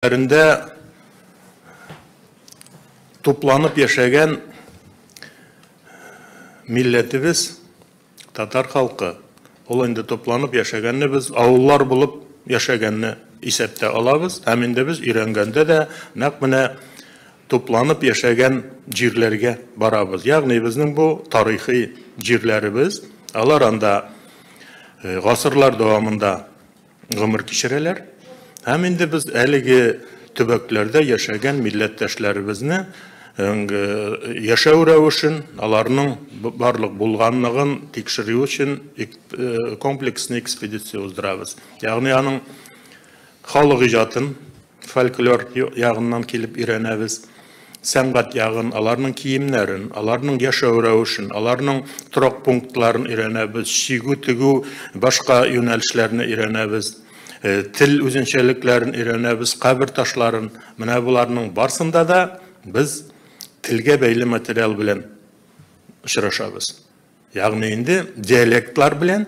Төбәкләрендә тупланып яшәгән милләтебез, татар халкы, ул инде тупланып яшәгәнне без авыллар булып яшәгәнне исәптә алабыз, һәм инде без өйрәнгәндә дә нәкъ менә тупланып яшәгән җирләргә барабыз. Ягъни безнең бу тарихи җирләребез, алар анда гасырлар дәвамында гомер кичерәләр. Һәм инде без әлеге төбәкләрдә яшәгән милләттәшләребезне яшәү рәвешен, аларның барлык булганлыгын тикшерү өчен комплексный экспедиция уздырабыз. Ягъни аның халык иҗатын, фольклор ягыннан килеп өйрәнәбез. Сәнгать ягын, аларның киемнәрен, аларның яшәү рәвешен, аларның торак пунктларын өйрәнәбез, чигү, тегү, башка юнәлешләрне өйрәнәбез, тел үзенчәлекләрен өйрәнәбез, кабер ташларын. Менә боларның барсында да без телгә бәйле материал белән очрашабыз. Ягъни инде диалектлар белән,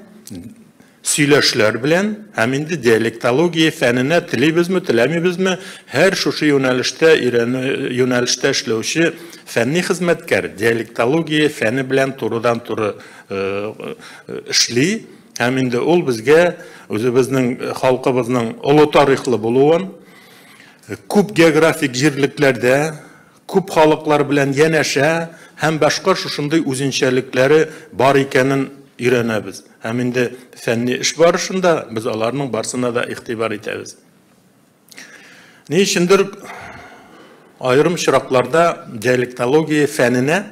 сөйләшләр белән һәм инде диалектология фәненә телибезме, теләмибезме, һәр шушы юнәлештә өйрәнү, юнәлештә эшләүче фәнни хезмәткәр диалектология фәне белән турыдан-туры эшли, һәм инде ул безгә үзебезнең халкыбызның олы тарихлы булуын, күп географик җирлекләрдә күп халыклар белән янәшә һәм башка шушындый үзенчәлекләре бар икәнен өйрәнәбез. Һәм инде фәнни эш барышында без аларның барсына да игътибар итәбез. Ни өчендер аерым очракларда диалектология фәненә,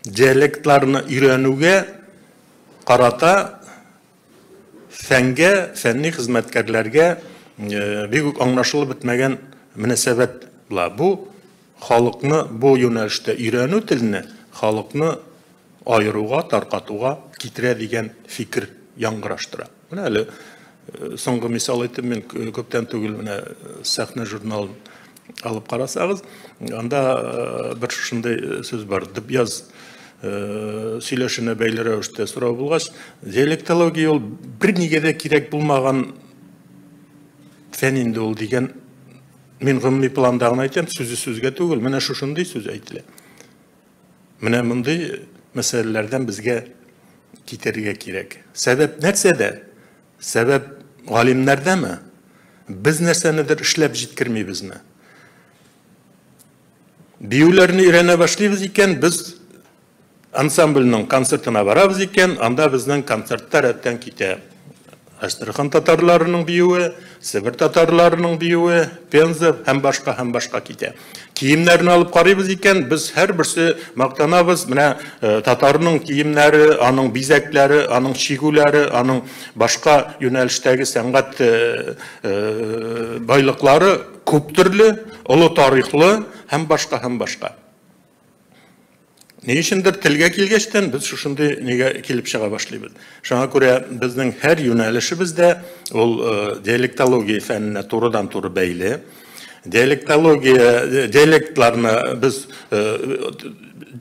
диалектларны өйрәнүгә карата фәнгә, фәнни хезмәткәрләргә бик үк аңлашылып бетмәгән мөнәсәбәт була. Бу халыкны бу юнәлештә өйрәнү телне халыкны аеруга, таркатуга китерә дигән фикер яңгыраштыра. Менә әле соңгы мисал итеп мин күптән түгел менә Сәхнә журналын алып карасагыз, анда бер шушындый сүз бар. Дөбъяз сөйләшенә бәйле рәвештә сорау булгач, диалектология ул бернигә дә кирәк булмаган фән инде ул дигән, мин гомуми планда гына әйтәм, сүзе сүзгә түгел, менә шушындый сүз әйтелә. Менә мондый мәсьәләләрдән безгә китәргә кирәк. Сәбәп нәрсәдә? Сәбәп галимнәрдәме? Без нәрсәнедер эшләп җиткермибезме? Биюләрне өйрәнә башлыйбыз икән, без ансамбльнең концертына барабыз икән, анда безнең концертта рәттән китә. Әстерхан татарларының биюе, Себер татарларының биюе, Пенза һәм башка һәм башка китә. Киемнәрне алып карыйбыз икән, без һәрберсе мактанабыз, менә татарның киемнәре, аның бизәкләре, аның чигүләре, аның башка юнәлештәге сәнгать байлыклары күп төрле, олы тарихлы һәм башка һәм башка. Ни өчендер телгә килгәчтән без шушындый нигә килеп чыга башлыйбыз. Шуңа күрә безнең һәр юнәлешебез дә ул диалектология фәненә турыдан-туры бәйле. Диалектология, диалектларны без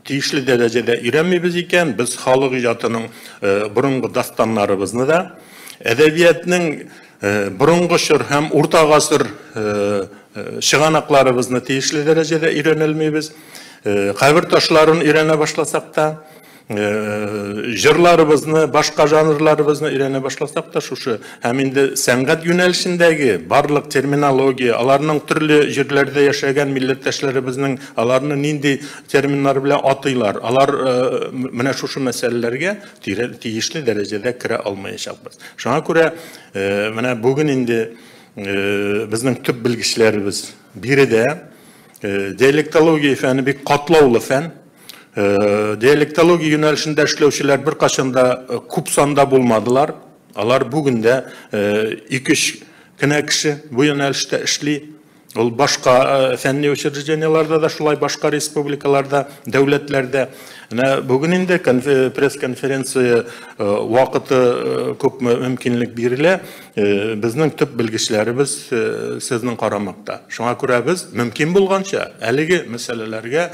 тиешле дәрәҗәдә өйрәнмибез икән, без халык иҗатының борынгы дастаннарыбызны да, әдәбиятның борынгы чор һәм урта гасыр чыганакларыбызны тиешле дәрәҗәдә өйрәнелмибез. Кабер ташларын өйрәнә башласак та, җырларыбызны, башка жанрларыбызны өйрәнә башласак та, шушы һәм инде сәнгать юнәлешендәге барлык терминология, аларның төрле җирләрдә яшәгән милләттәшләребезнең аларны нинди терминнар белән атыйлар, алар менә шушы мәсьәләләргә тиешле дәрәҗәдә керә алмаячакбыз. Шуңа күрә менә бүген инде безнең төп белгечләребез биредә. Диалектология фәне бик катлаулы фән. Диалектология юнәлешендә эшләүчеләр беркайчан да күп санда булмадылар. Алар бүген дә 2-3 кенә кеше бу юнәлештә эшли. Ул башка фәнни учреждениеләрдә дә шулай, башка республикаларда, дәүләтләрдә. Менә бүген инде пресс-конференция вакыты күпме мөмкинлек бирелә. Безнең төп белгечләребез сезнең карамакта. Шуңа күрә без мөмкин булганча әлеге мәсьәләләргә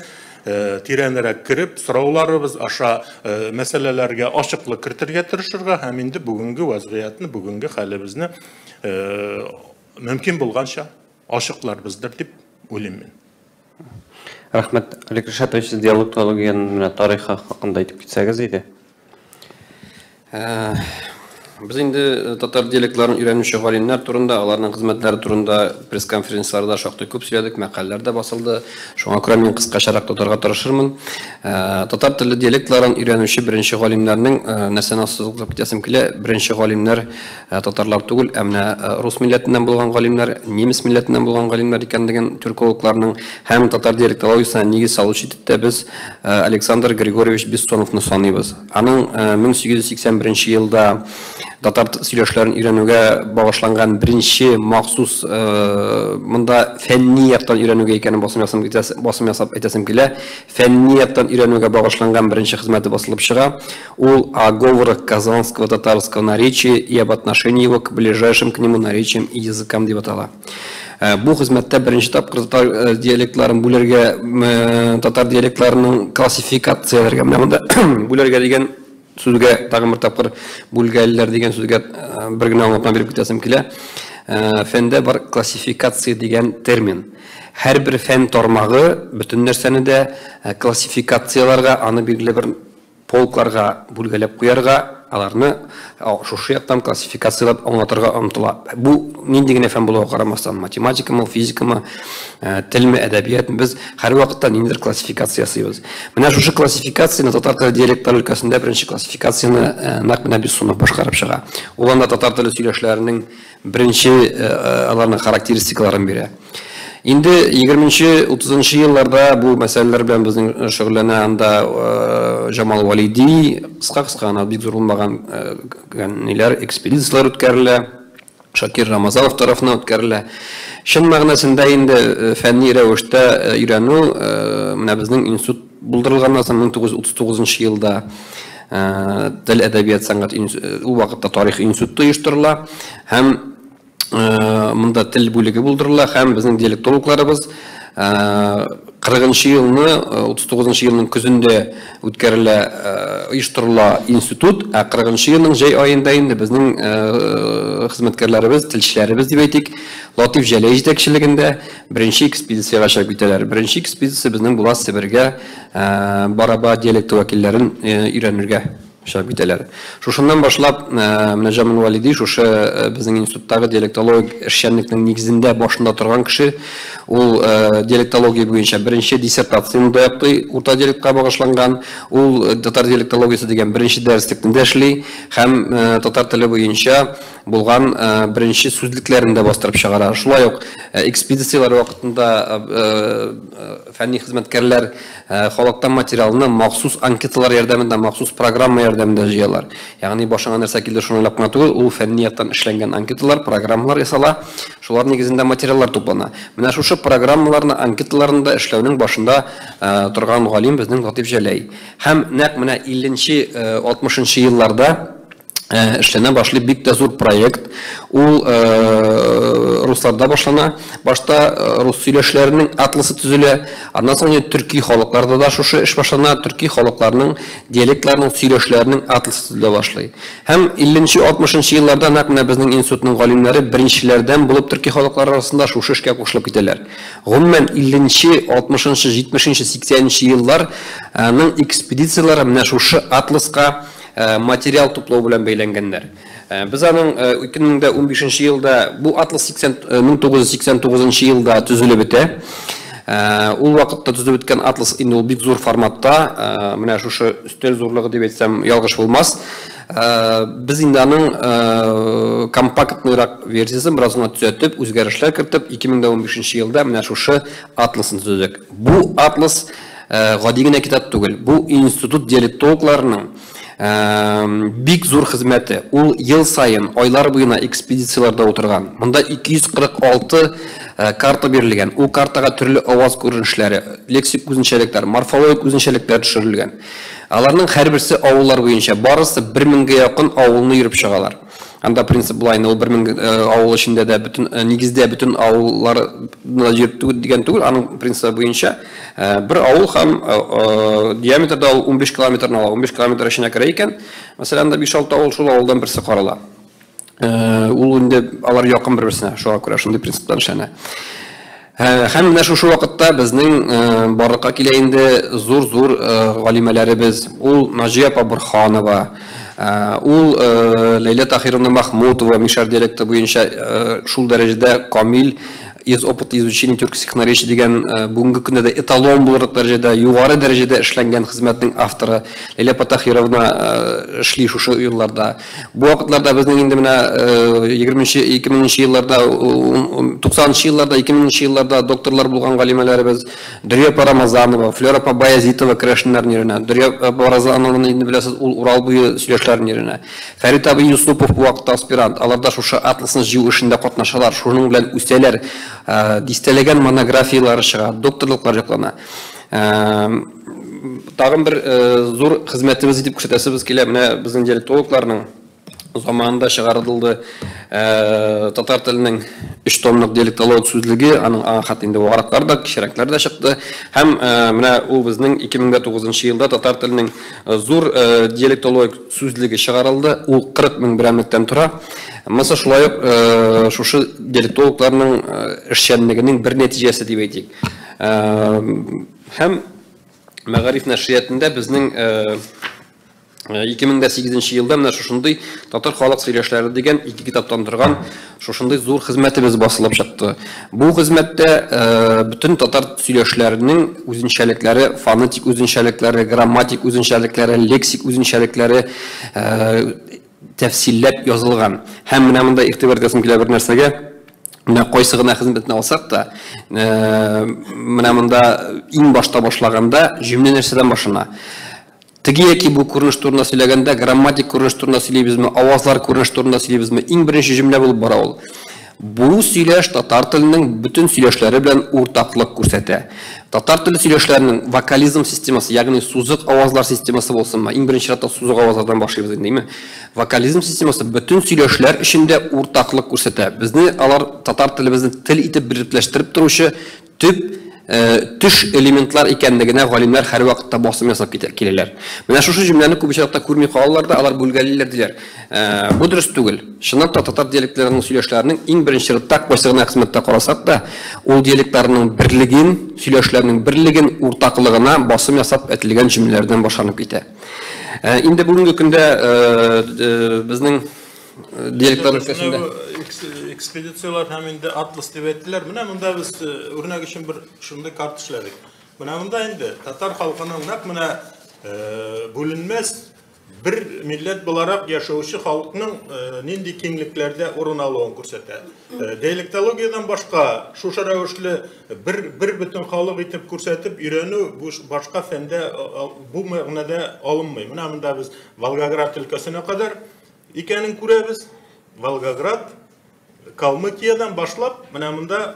тирәнрәк кереп, сорауларыбыз аша мәсьәләләргә ачыклык кертергә тырышырга һәм инде бүгенге вазгыятьне, бүгенге хәлебезне мөмкин булганча ачыкларбыздыр дип уйлыйм мин. Рәхмәт, Олег Ришатович, сез диалектологиянең менә тарихы хакында әйтеп китсәгез иде. Без инде татар диалектларын өйрәнүче галимнәр турында, аларның хезмәтләре турында пресс-конференцияләрдә шактый күп сөйләдек, мәкаләләр дә басылды. Шуңа күрә мин кыскачарак тотарга тырышырмын. Татар теле диалектларын өйрәнүче беренче галимнәрнең нәрсәне ассызыклап китәсем килә, беренче галимнәр татарлар түгел, ә менә рус милләтеннән булган галимнәр, немец милләтеннән булган галимнәр икәнлеген тюркологларның һәм татар диалектологиясенә нигез салучы итеп тә без Александр Григорьевич Бессоновны саныйбыз. Аның 1881 елда татар сөйләшләрен өйрәнүгә багышланган беренче махсус, монда фәнни яктан өйрәнүгә икәнен басым ясап әйтәсем килә, фәнни яктан өйрәнүгә багышланган беренче хезмәте басылып чыга. Ул «О говорах казанского татарского наречия и об отношении его к ближайшим к нему наречиям и языкам» дип атала. Бу хезмәттә беренче тапкыр татар диалектларын бүләргә, татар диалектларының классификацияләргә, менә монда бүләргә дигән сүзгә тагын бер тапкыр, бүлгәлеләр дигән сүзгә бер генә аңлатма биреп китәсем килә. Фәндә бар классификация дигән термин. Һәрбер фән тармагы бөтен нәрсәне дә классификацияләргә, аны билгеле бер полкларга бүлгәләп куярга, аларны шушы яктан классификацияләп аңлатырга омтыла. Бу нинди генә фән булуга карамастан, математикамы, физикамы, телме, әдәбиятмы, без һәрвакытта ниндидер классификация ясыйбыз. Менә шушы классификацияне татар теле диалектлары өлкәсендә беренче классификацияне нәкъ менә Бессонов башкарып чыга. Ул анда татар теле сөйләшләренең беренче аларның характеристикаларын бирә. Инде 20-30 елларда бу мәсьәләләр белән безнең шөгыльләнә анда Җамал Валиди, кыска-кыска гына бик зур булмаган ниләр, экспедицияләр үткәрелә, Шакир Рамазанов тарафыннан үткәрелә. Чын мәгънәсендә инде фәнни рәвештә өйрәнү менә безнең институт булдырылганнан соң 1939 елда тел, әдәбият, сәнгать, ул вакытта тарих институты оештырыла һәм монда тел бүлеге булдырыла, һәм безнең диалектологларыбыз 40 елны, 39 елның көзендә үткәрелә, оештырыла институт, ә 40 елның җәй аенда инде безнең хезмәткәрләребез, телчеләребез дип әйтик, Латиф Җәләй җитәкчелегендә беренче экспедициягә чыгып китәләр. Беренче экспедиция безнең була Себергә, Бараба диалекты вәкилләрен өйрәнергә чыгып китәләр. Шушыннан башлап, менә Җамал Валиди, шушы безнең институттагы диалектологик эшчәнлекнең нигезендә башында торган кеше, ул диалектология буенча беренче диссертацияне дә яклый, урта диалектка багышланган, ул татар диалектологиясе дигән беренче дәреслекне дә эшли һәм татар теле буенча булган беренче сүзлекләрен дә бастырып чыгара. Шулай ук экспедицияләр вакытында фәнни хезмәткәрләр халыктан материалны махсус анкеталар ярдәмендә, махсус программа ярдәмендә җыялар. Ягъни башыңа нәрсә килде, шуны уйлап кына түгел, ул фәнни яктан эшләнгән анкеталар, программалар ясала, шулар нигезендә материаллар туплана. Менә шушы программаларны, анкеталарны да эшләүнең башында торган галим безнең Латиф Җәләй. Һәм нәкъ менә 50-нче, 60-нчы елларда эшләнә башлый бик тә зур проект. Ул русларда башлана. Башта рус сөйләшләренең атласы төзелә. Аннан соң инде төрки халыкларда да шушы эш башлана. Төрки халыкларның диалектларының, сөйләшләренең атласы төзелә башлый. Һәм 50-нче, 60-нчы елларда нәкъ менә безнең институтның галимнәре беренчеләрдән булып төрки халыклар арасында шушы эшкә кушылып китәләр. Гомумән 50-нче, 60-нчы, 70-нче, 80-нче елларның экспедицияләре менә шушы атласка материал туплау белән бәйләнгәннәр. Без аның 2015 елда бу атлас 1989 елда төзелеп бетә. Ул вакытта төзелеп беткән атлас инде ул бик зур форматта, менә шушы өстәл зурлыгы дип әйтсәм ялгыш булмас. Без инде аның компактныйрак версиясын бераз гына төзәтеп, үзгәрешләр кертеп, 2015 елда менә шушы атласын төзедек. Бу атлас гади генә китап түгел. Бу институт диалектологларының бик зур хезмәте. Ул ел саен айлар буена экспедицияләрдә утырган. Монда 246 карта бирелгән. Ул картага төрле аваз күренешләре, лексик үзенчәлекләр, морфологик үзенчәлекләр төшерелгән. Аларның һәрберсе авыллар буенча, барысы 1000гә якын авылны йөреп чыгалар. Анда принцип булай, ул 1000 авыл эчендә дә бөтен, нигездә бөтен авылларны йөреп түгел дигән түгел, аның принцибы буенча бер авыл һәм диаметрда ул 15 километрны ала, 15 километр эченә керә икән, мәсәлән, анда 5-6 авыл, шул авылдан берсе карала. Ул инде алар якын бер-берсенә, шуңа күрә шундый принциптан эшләнә. Һәм менә шушы вакытта безнең барлыкка килә инде зур-зур галимәләребез. Ул Наҗия апа Борһанова, ул Ләйлә Тахировна Махмутова мишәр диалекты буенча шул дәрәҗәдә камил из опыта изучения тюркских наречий дигән бүгенге көндә дә эталон булырлык дәрәҗәдә, югары дәрәҗәдә эшләнгән хезмәтнең авторы Ләйлә апа Тахировна эшли шушы елларда. Бу вакытларда безнең инде менә 20-нче елларда, 90-нчы елларда, 2000-нче елларда докторлар булган галимәләребез Дөрия апа Рамазанова, Флера апа Баязитова керәшеннәрне өйрәнә. Дөрия апа Рамазанованы инде беләсез, ул Урал буе сөйләшләрен өйрәнә. Фәрит абый Юсупов бу вакытта аспирант. Алар да шушы атласны җыю эшендә катнашалар, шуның белән үсәләр. Дистәләгән монографияләре чыга, докторлыклар яклана. Тагын бер зур хезмәтебез итеп күрсәтәсебез килә, менә безнең диалектологларның заманында чыгарылды татар теленең 3 томлык диалектологик сүзлеге, аның аңа хәтта инде вагараклар да, кечерәкләр дә чыкты. Һәм менә ул безнең 2009 елда татар теленең зур диалектологик сүзлеге чыгарылды. Ул 40 мең берәмлектән тора. Монысы шулай ук шушы диалектологларның эшчәнлегенең бер нәтиҗәсе дип әйтик. Һәм Мәгариф нәшриятында безнең 2008 елда менә шушындый татар халык сөйләшләре дигән ике китаптан торган шушындый зур хезмәтебез басылып чыкты. Бу хезмәттә бөтен татар сөйләшләренең үзенчәлекләре, фонетик үзенчәлекләре, грамматик үзенчәлекләре, лексик үзенчәлекләре тәфсилләп язылган. Һәм менә монда игътибар итәсем килә бер нәрсәгә. Менә кайсы гына хезмәтне алсак та, менә монда иң башта башлаганда җөмлә нәрсәдән башлана. Теге яки бу күренеш турында сөйләгәндә, грамматик күренеш турында сөйлибезме, авазлар күренеш турында сөйлибезме, иң беренче җөмлә булып бара ул. Бу сөйләш татар теленең бөтен сөйләшләре белән уртаклык күрсәтә. Татар теле сөйләшләренең вокализм системасы, ягъни сузык авазлар системасы булсынмы, иң беренче чиратта сузык авазлардан башлыйбыз инде, димме? Вокализм системасы бөтен сөйләшләр эчендә уртаклык күрсәтә. Безне алар татар телебезне тел итеп берләштереп торучы төп төш элементлар икәнлегенә галимнәр һәр вакытта басым ясап киләләр. Менә шушы җөмләне күп очракта күрми калалар да, алар бүлгәлиләр диләр. Бу дөрес түгел. Чынлап та татар диалектларының сөйләшләренең иң беренче чиратта кайсы гына хезмәттә карасак та, ул диалектларның берлеген, сөйләшләрнең берлеген, уртаклыгына басым ясап әйтелгән җөмләләрдән башланып китә. Инде бүгенге көндә безнең диалектлар өлкәсендә экспедициялар һәм инде атлас дип әйттеләр. Менә монда без үрнәк өчен бер шундый карта эшләдек. Менә монда инде татар халкының нәкъ менә бүленмәс бер милләт буларак яшәүче халыкның нинди киңлекләрдә урын алуын күрсәтә. Диалектологиядән башка шушы рәвешле бер бөтен халык итеп күрсәтеп өйрәнү бу башка фәндә бу мәгънәдә алынмый. Менә монда без Волгоград өлкәсенә кадәр икәнен күрәбез. Волгоград, Калмыкиядан башлап, менә монда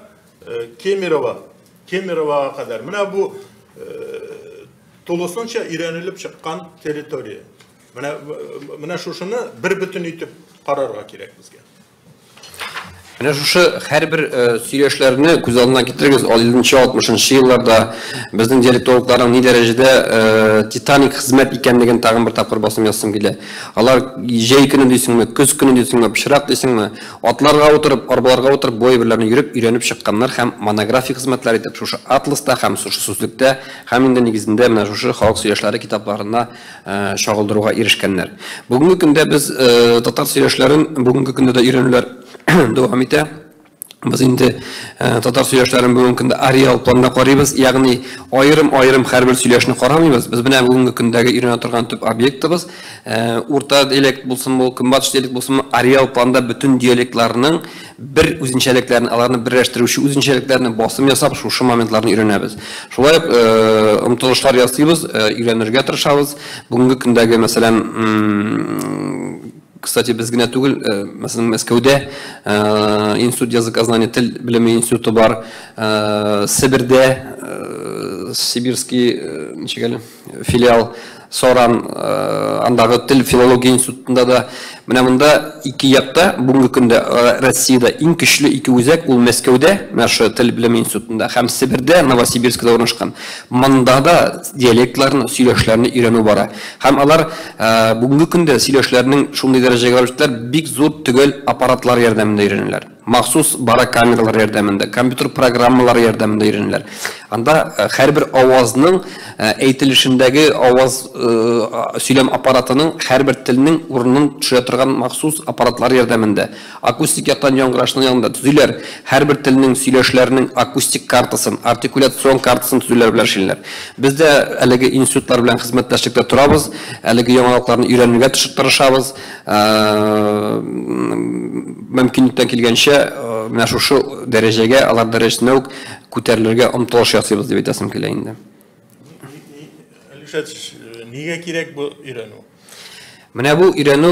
Кемеровага кадәр. Менә бу тулысынча өйрәнелеп чыккан территория. Менә шушыны бер бөтен итеп карарга кирәк безгә. Менә шушы һәрбер сөйләшләрне күз алдына китерегез. 50-60 елларда безнең диалектологларның ни дәрәҗәдә титаник хезмәт икәнлеген тагын бер тапкыр басым ясасым килә. Алар җәй көне дисеңме, көз көне дисеңме, пычрак дисеңме, атларга утырып, арбаларга утырып, бу әйберләрне йөреп, өйрәнеп чыкканнар һәм монографик хезмәтләр итеп шушы атласта һәм шушы сүзлектә һәм инде нигезендә менә шушы халык сөйләшләре китапларына чагылдыруга ирешкәннәр. Бүгенге көндә без татар сөйләшләрен бүгенге көндә дә өйрәнүләр дәвам итә. Без инде татар сөйләшләрен бүгенге көндә ареал планда карыйбыз, ягъни аерым-аерым һәрбер сөйләшне карамыйбыз. Без менә бүгенге көндәге өйрәнә торган төп объектыбыз, урта диалект булсынмы, көнбатыш диалект булсынмы, ареал планда бөтен диалектларның бер үзенчәлекләрен, аларны берләштерүче үзенчәлекләрне басым ясап, шушы моментларны өйрәнәбез. Шулай ук омтылышлар ясыйбыз, өйрәнергә тырышабыз. Бүгенге көндәге, мәсәлән, кстати, без генә түгел, мәсәлән, Мәскәүдә институт языкознания, тел белеме институты бар, Себердә, Сибирский, ничек әле, филиал. Саран, андагы тел филология институтында да. Менә монда ике якта бүгенге көндә Россиядә иң көчле ике үзәк ул Мәскәүдә, менә шушы тел белеме институтында һәм Себердә, Новосибирскида урнашкан. Монда да диалектларны, сөйләшләрне өйрәнү бара. Һәм алар бүгенге көндә сөйләшләрнең шундый дәрәҗәгә барып җиттеләр, бик зур төгәл аппаратлар ярдәмендә өйрәнәләр. Махсус барокамералар ярдәмендә, компьютер программалары ярдәмендә өйрәнәләр. Анда һәрбер авазның әйтелешендәге аваз сөйләм аппаратының һәрбер телнең урынын төшерә торган махсус аппаратлар ярдәмендә, акустик яктан яңгырашның янында төзиләр. Һәрбер телнең сөйләшләренең акустик картасын, артикуляцион картасын төзүләр белән эшлиләр. Без дә әлеге институтлар белән хезмәттәшлектә торабыз, әлеге яңалыкларны өйрәнергә тырышабыз. Мөмкинлектән килгәнчә, менә шушы дәрәҗәгә, алар дәрәҗәсенә үк күтәрелергә омтылыш ясыйбыз дип әйтәсем килә инде. Әлишат, нигә кирәк бу өйрәнү? Менә бу өйрәнү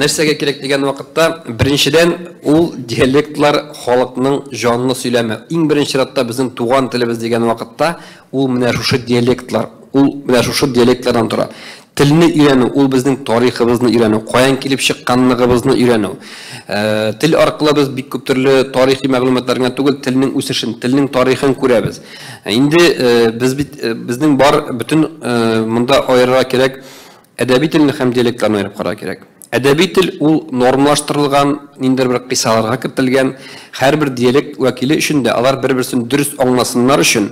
нәрсәгә кирәк дигән вакытта, беренчедән, ул диалектлар халыкның җанлы сөйләме. Иң беренче чиратта безнең туган телебез дигән вакытта, ул менә шушы диалектлар, ул менә шушы диалектлардан тора. Телне өйрәнү, ул безнең тарихыбызны өйрәнү, каян килеп чыкканлыгыбызны өйрәнү. Тел аркылы без бик күп төрле тарихи мәгълүматлар гына түгел, телнең үсешен, телнең тарихын күрәбез. Инде без бит, безнең бар бөтен монда аерырга кирәк, әдәби телне һәм диалектларны аерып карарга кирәк. Әдәби тел ул нормалаштырылган, ниндидер бер кыйсаларга кертелгән, һәрбер диалект вәкиле өчен дә алар бер-берсен дөрес аңласыннар өчен,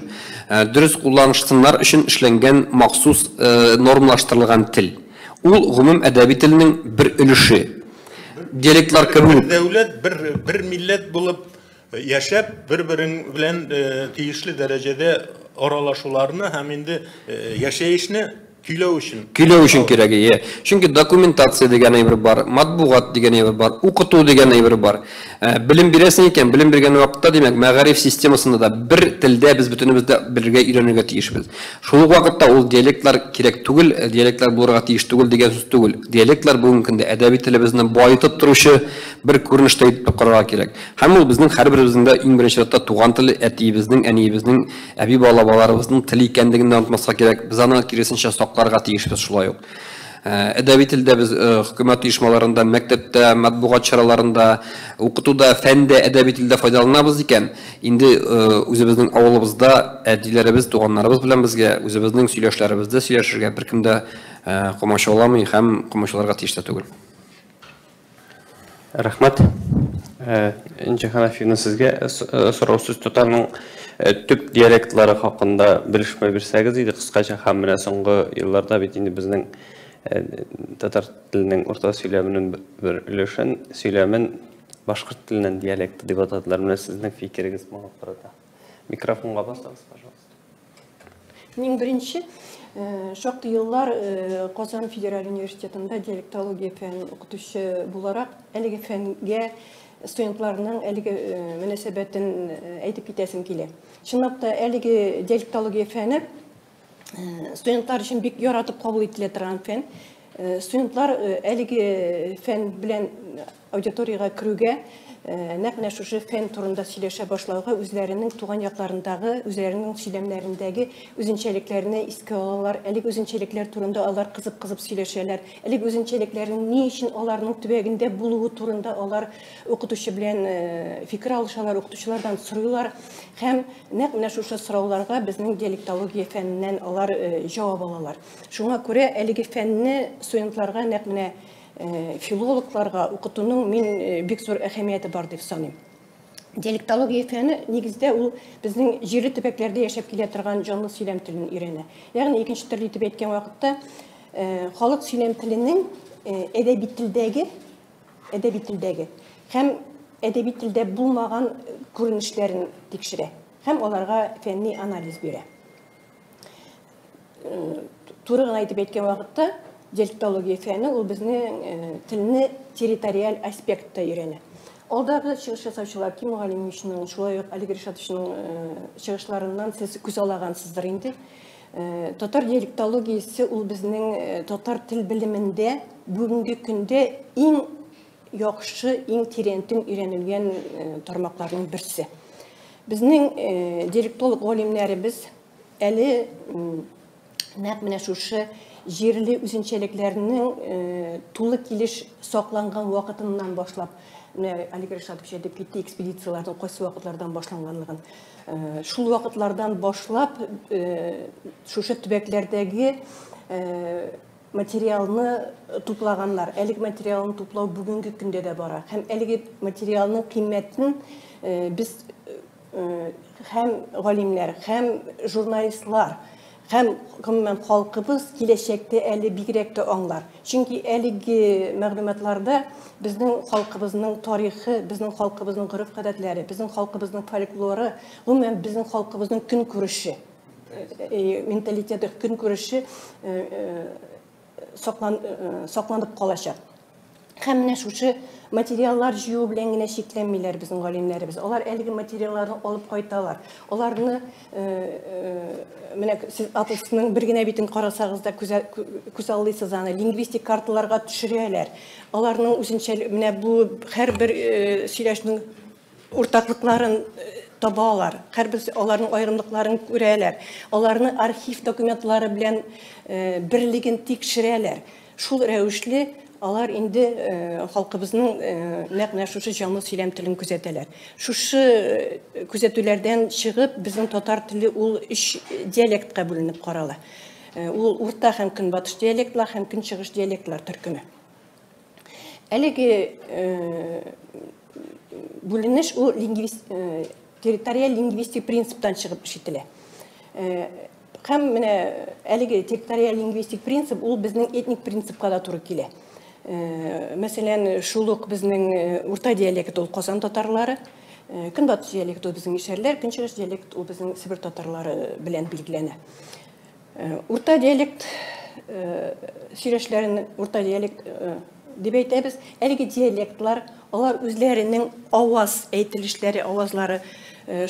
дөрес кулланышсыннар өчен эшләнгән махсус нормалаштырылган тел. Ул гомум әдәби телнең бер өлеше. Диалектлар кебек. Бер дәүләт, бер милләт булып яшәп, бер-берең белән тиешле дәрәҗәдә аралашуларны һәм инде яшәешне көйләү өчен. Көйләү өчен кирәк, ие. Чөнки документация дигән әйбер бар, матбугат дигән әйбер бар, укыту дигән әйбер бар. Белем бирәсең икән, белем биргән вакытта, димәк, мәгариф системасында да бер телдә без бөтенебез дә бергә өйрәнергә тиешбез. Шул ук вакытта ул диалектлар кирәк түгел, диалектлар булырга тиеш түгел дигән сүз түгел. Диалектлар бүгенге көндә әдәби телебезне баетып торучы бер күренештә итеп карарга кирәк. Һәм ул безнең һәрберебезнең дә иң беренче чиратта туган теле, әтиебезнең, әниебезнең, әби-бабаларыбызның теле икәнлеген дә онытмаска кирәк. Без аны киресенчә сакларга тиешбез шулай ук. Әдәби телдә без хөкүмәт оешмаларында, мәктәптә, матбугат чараларында, укытуда, фәндә әдәби телдә файдаланабыз икән, инде үзебезнең авылыбызда әтиләребез, туганнарыбыз белән безгә үзебезнең сөйләшләребездә сөйләшергә беркем дә комачауламый һәм комачауларга тиеш тә түгел. Рәхмәт. Энҗе Ханафиевна, сезгә сорау, сүз татарның төп диалектлары хакында белешмә бирсәгез иде кыскача, һәм менә соңгы елларда бит инде безнең татар теленең урта сөйләменең бер өлешен, сөйләмен башкорт теленең диалекты дип атадылар. Менә сезнең фикерегез моңа карата. Микрофонга басыгыз, пожалуйста. Иң беренче, шактый еллар Казан федераль университетында диалектология фәнен укытучы буларак, әлеге фәнгә студентларның әлеге мөнәсәбәтен әйтеп китәсем килә. Чынлап та әлеге диалектология фәне студентлар өчен бик яратып кабул ителә торган фән. Студентлар әлеге фән белән аудиториягә керүгә, нәкъ менә шушы фән турында сөйләшә башлауга үзләренең туган якларындагы, үзләренең сөйләмнәрендәге үзенчәлекләрне искә алалар. Әлеге үзенчәлекләр турында алар кызып-кызып сөйләшәләр. Әлеге үзенчәлекләрнең ни өчен аларның төбәгендә булуы турында алар укытучы белән фикер алышалар, укытучылардан сорыйлар. Һәм нәкъ менә шушы сорауларга безнең диалектология фәненнән алар җавап алалар. Шуңа күрә әлеге фәнне студентларга нәкъ менә филологларга укытуның мин бик зур әһәмияте бар дип саныйм. Диалектология фәне нигездә ул безнең җирле төбәкләрдә яшәп килә торган җанлы сөйләм телен өйрәнә. Ягъни икенче төрле итеп әйткән вакытта, халык сөйләм теленең әдәби телдәге һәм әдәби телдә булмаган күренешләрен тикшерә һәм аларга фәнни анализ бирә. Туры гына итеп әйткән вакытта, диалектология фәне ул безнең телне территориаль аспектта өйрәнә. Алдагы чыгыш ясаучылар Ким Галимовичның, шулай ук Олег Ришатовичның чыгышларыннан сез күз алагансыздыр инде. Татар диалектологиясе ул безнең татар тел белемендә бүгенге көндә иң яхшы, иң тирәнтен өйрәнелгән тармакларның берсе. Безнең диалектолог галимнәребез әле нәкъ менә шушы җирле үзенчәлекләрнең тулы килеш сакланган вакытыннан башлап, менә Олег Ришатович әйтеп китте, экспедицияләрнең кайсы вакытлардан башланганлыгын. Шул вакытлардан башлап шушы төбәкләрдәге материалны туплаганнар. Әлеге материалны туплау бүгенге көндә дә бара. Һәм әлеге материалның кыйммәтен без һәм галимнәр, һәм журналистлар, һәм гомумән халкыбыз киләчәктә әле бигрәк тә аңлар. Чөнки әлеге мәгълүматларда безнең халкыбызның тарихы, безнең халкыбызның гореф-гадәтләре, безнең халкыбызның фольклоры, гомумән безнең халкыбызның көнкүреше, менталитеты, көнкүреше сакланып калачак. Һәм менә шушы материаллар җыю белән генә чикләнмиләр безнең галимнәребез. Алар әлеге материалларны алып кайталар. Аларны менә сез атласның бер генә битен карасагыз да күз аллыйсыз аны, лингвистик карталарга төшерәләр. Аларның үзенчә менә бу һәрбер сөйләшнең уртаклыкларын табалар, һәрбер аларның аерымлыкларын күрәләр. Аларны архив документлары белән берлеген тикшерәләр. Шул рәвешле алар инде халкыбызның нәкъ менә шушы җанлы сөйләм телен күзәтәләр. Шушы күзәтүләрдән чыгып, безнең татар теле ул өч диалектка бүленеп карала. Ул урта һәм көнбатыш диалектлар һәм көнчыгыш диалектлар төркеме. Әлеге бүленеш ул территориаль лингвистик принциптан чыгып эш ителә. Һәм менә әлеге территориаль лингвистик принцип ул безнең этник принципка да туры килә. Мәсәлән, шул ук безнең урта диалект ул Казан татарлары, көнбатыш диалект ул безнең мишәрләр, көнчыгыш диалект ул безнең Себер татарлары белән билгеләнә. Урта диалект сөйләшләрен урта диалект дип әйтәбез. Әлеге диалектлар алар үзләренең аваз әйтелешләре, авазлары,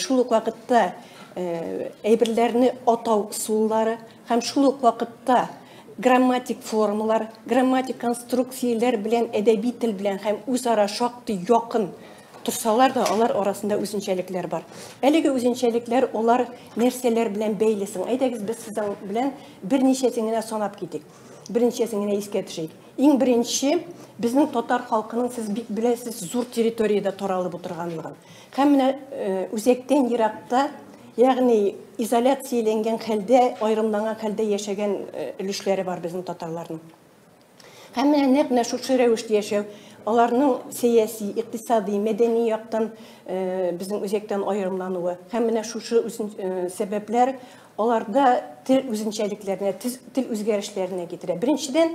шул ук вакытта әйберләрне атау ысуллары һәм шул ук вакытта грамматик формалар, грамматик конструкцияләр белән әдәби тел белән һәм үзара шактый якын торсалар да, алар арасында үзенчәлекләр бар. Әлеге үзенчәлекләр алар нәрсәләр белән бәйле соң? Әйдәгез, без сезнең белән берничәсен генә санап китик. Берничәсен генә искә төшерик. Иң беренче, безнең татар халкының, сез бик беләсез, зур территориядә таралып утырганлыгын. Һәм менә үзәктән еракта, ягъни изоляцияләнгән хәлдә, аерымланган хәлдә яшәгән өлешләре бар безнең татарларның. Һәм менә нәкъ менә шушы рәвештә яшәү, аларның сәяси, икътисади, мәдәни яктан безнең үзәктән аерымлануы. Һәм менә шушы сәбәпләр аларда тел үзенчәлекләренә, тел үзгәрешләренә китерә. Беренчедән,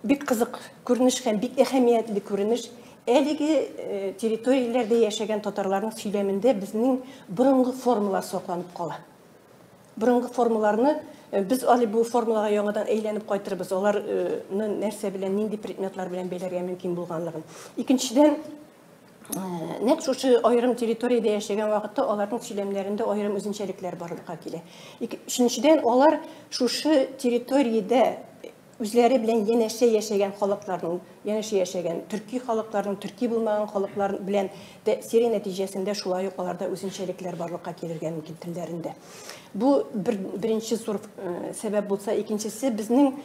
бик кызык күренеш һәм бик әһәмиятле күренеш. Әлеге территорияләрдә яшәгән татарларның сөйләмендә безнең борынгы формалар сакланып кала. Борынгы формаларны без әле бу формаларга яңадан әйләнеп кайтырбыз. Аларны нәрсә белән, нинди предметлар белән бәйләргә мөмкин булганлыгын. Икенчедән, нәкъ шушы аерым территориядә яшәгән вакытта аларның сөйләмнәрендә аерым үзенчәлекләр барлыкка килә. Өченчедән, алар шушы территориядә үзләре белән янәшә яшәгән халыкларның, янәшә яшәгән төрки халыкларның, төрки булмаган халыклар белән тәэсире нәтиҗәсендә шулай ук аларда үзенчәлекләр барлыкка килергә мөмкин телләрендә. Бу беренче зур сәбәп булса, икенчесе безнең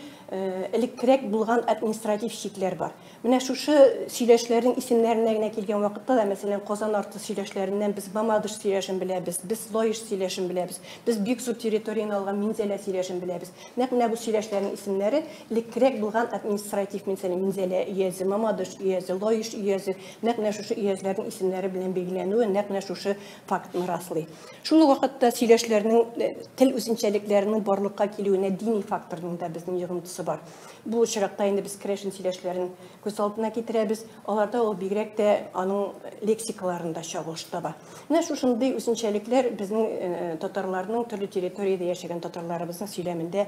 элеккерәк булган административ чикләр бар. Менә шушы сөйләшләрнең исемнәренә генә килгән вакытта да, мәсәлән, Казан арты сөйләшләреннән без Мамадыш сөйләшен беләбез, без Лаеш сөйләшен беләбез, без бик зур территорияне алган Минзәлә сөйләшен беләбез. Нәкъ менә бу сөйләшләрнең исемнәре элеккерәк булган административ, мәсәлән, Минзәлә өязе, Мамадыш өязе, Лаеш өязе, нәкъ менә шушы өязләрнең исемнәре белән билгеләнүе нәкъ менә шушы фактны раслый. Шул ук вакытта сөйләшләрнең тел үзенчәлекләренең барлыкка килүенә дини факторның да безнең йогынтысы бар. Бу очракта инде без керәшен сөйләшләрен күз алдына китерәбез. Аларда ул бигрәк тә аның лексикаларында чагылыш таба. Менә шушындый үзенчәлекләр безнең татарларның төрле территориядә яшәгән татарларыбызның сөйләмендә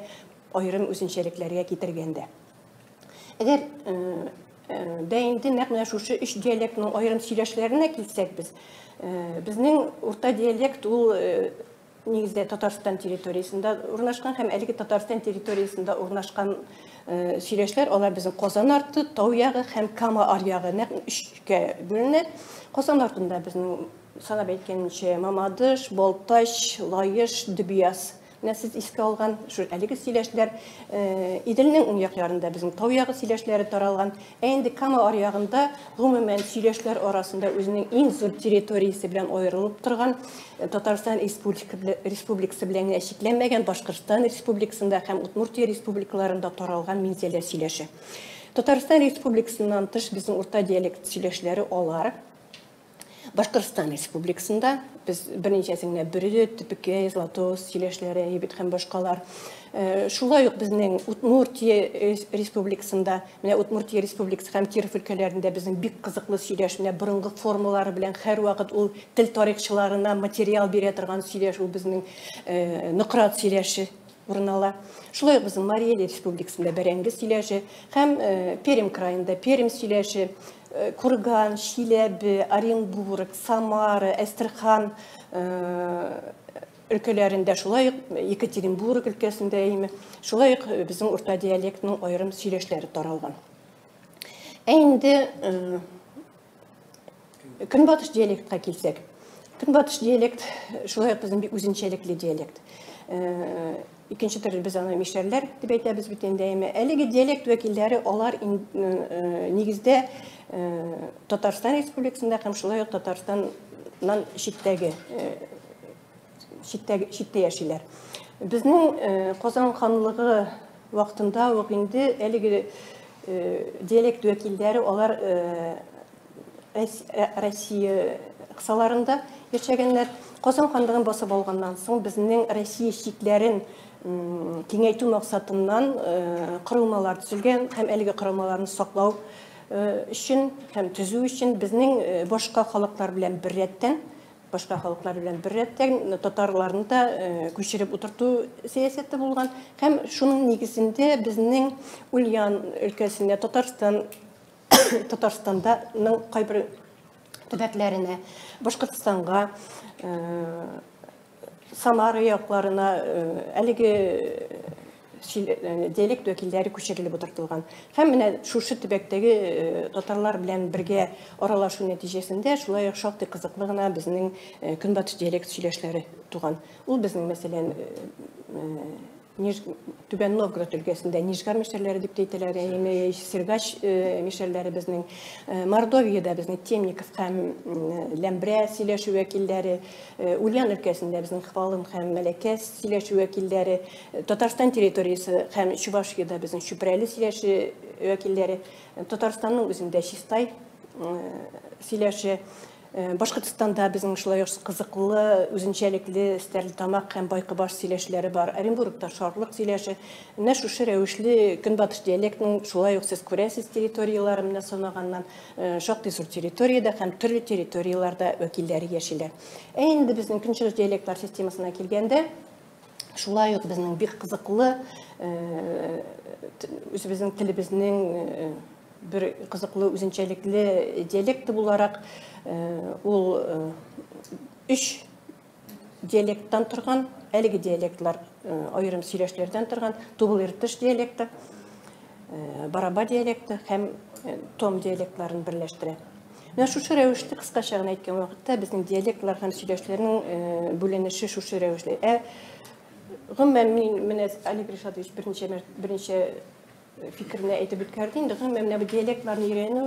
аерым үзенчәлекләргә китергәндә. Әгәр дә инде нәкъ менә шушы өч диалектның аерым сөйләшләренә килсәк без, безнең урта диалект ул нигездә Татарстан территориясендә урнашкан һәм әлеге Татарстан территориясендә урнашкан сөйләшләр, алар безнең Казан арты, Тау ягы һәм Кама аръягы нәкъ өчкә бүленә. Казан артында безнең санап әйткәнчә Мамадыш, Балтач, Лаеш, Дөбьяз. Менә сез искә алган шу әлеге сөйләшләр, Иделнең уң як ярында безнең тау ягы сөйләшләре таралган. Ә инде Кама аръягында гомумән сөйләшләр арасында үзенең иң зур территориясе белән аерылып торган Татарстан Республикасы белән генә чикләнмәгән Башкортстан Республикасында һәм Удмуртия республикаларында таралган Минзәлә сөйләше. Татарстан Республикасыннан тыш безнең урта диалект сөйләшләре алар Башкортстан Республикасында без берничәсен генә Бөре, Төпекәй, Златоуст сөйләшләре, бит һәм башкалар. Шулай ук безнең Удмуртия Республикасында, менә Удмуртия Республикасы һәм Киров өлкәләрендә безнең бик кызыклы сөйләш, менә борынгы формалары белән һәрвакыт ул тел тарихчыларына материал бирә торган сөйләш, ул безнең Нократ сөйләше урын ала. Шулай ук безнең Марий Эл Республикасында бәрәңге сөйләше һәм Пермь краенда Пермь сөйләше, Курган, Чиләбе, Оренбург, Самара, Әстерхан өлкәләрендә, шулай ук Екатеринбург өлкәсендә име, шулай ук безнең урта диалектның аерым сөйләшләре таралган. Ә инде көнбатыш диалектка килсәк, көнбатыш диалект шулай ук безнең бик үзенчәлекле диалект. Икенче төрле без аны мишәрләр дип әйтәбез бит инде, әмма әлеге диалект вәкилләре алар нигездә Татарстан Республикасында һәм шулай ук Татарстаннан читтәге читтә яшиләр. Безнең Казан ханлыгы вакытында ук инде әлеге диалект вәкилләре алар Россия кысаларында яшәгәннәр. Казан ханлыгын басып алганнан соң безнең Россия чикләрен киңәйтү максатыннан корылмалар төзелгән һәм әлеге корылмаларны саклау өчен һәм төзү өчен безнең башка халыклар белән беррәттән татарларны да күчереп утырту сәясәте булган һәм шуның нигезендә безнең Ульян өлкәсендә Татарстанданың кайбер төбәкләренә, Башкортстанга, Самара якларына әлеге диалект вәкилләре күчерелеп утыртылган. Һәм менә шушы төбәктәге татарлар белән бергә аралашу нәтиҗәсендә шулай ук шактый кызыклы гына безнең көнбатыш диалект сөйләшләре туган. Ул безнең, мәсәлән, Түбән Новгород өлкәсендә Нижгар мишәрләре дип әйтәләр, яме Сергач мишәрләре безнең, Мордовиядә безнең Темников һәм Ләмбрә сөйләшү вәкилләре, Ульян өлкәсендә безнең Хвалын һәм Мәләкәс сөйләшү вәкилләре, Татарстан территориясе һәм Чувашиядә безнең Чүпрәле сөйләшү вәкилләре, Татарстанның үзендә Чистай сөйләше, Башкортстанда безнең шулай ук кызыклы, үзенчәлекле Стәрлетамак һәм Байкыбаш сөйләшләре бар. Оренбургта Шарлык сөйләше. Менә шушы рәвешле көнбатыш диалектның шулай ук сез күрәсез территорияләрен менә санаганнан шактый зур территориядә һәм төрле территорияләрдә вәкилләре яшиләр. Ә инде безнең көнчыгыш диалектлар системасына килгәндә, шулай ук безнең бик кызыклы үзебезнең телебезнең бер кызыклы үзенчәлекле диалекты буларак ул өч диалекттан торган, әлеге диалектлар аерым сөйләшләрдән торган Тубыл-Иртыш диалекты, Бараба диалекты һәм Том диалектларын берләштерә. Менә шушы рәвешле кыскача гына әйткән вакытта безнең диалектлар һәм сөйләшләрнең бүленеше шушы рәвешле. Ә гомумән мин менә Олег Ришатович берничә фикерне әйтеп үткәрде. Инде гомумән менә бу диалектларны өйрәнү,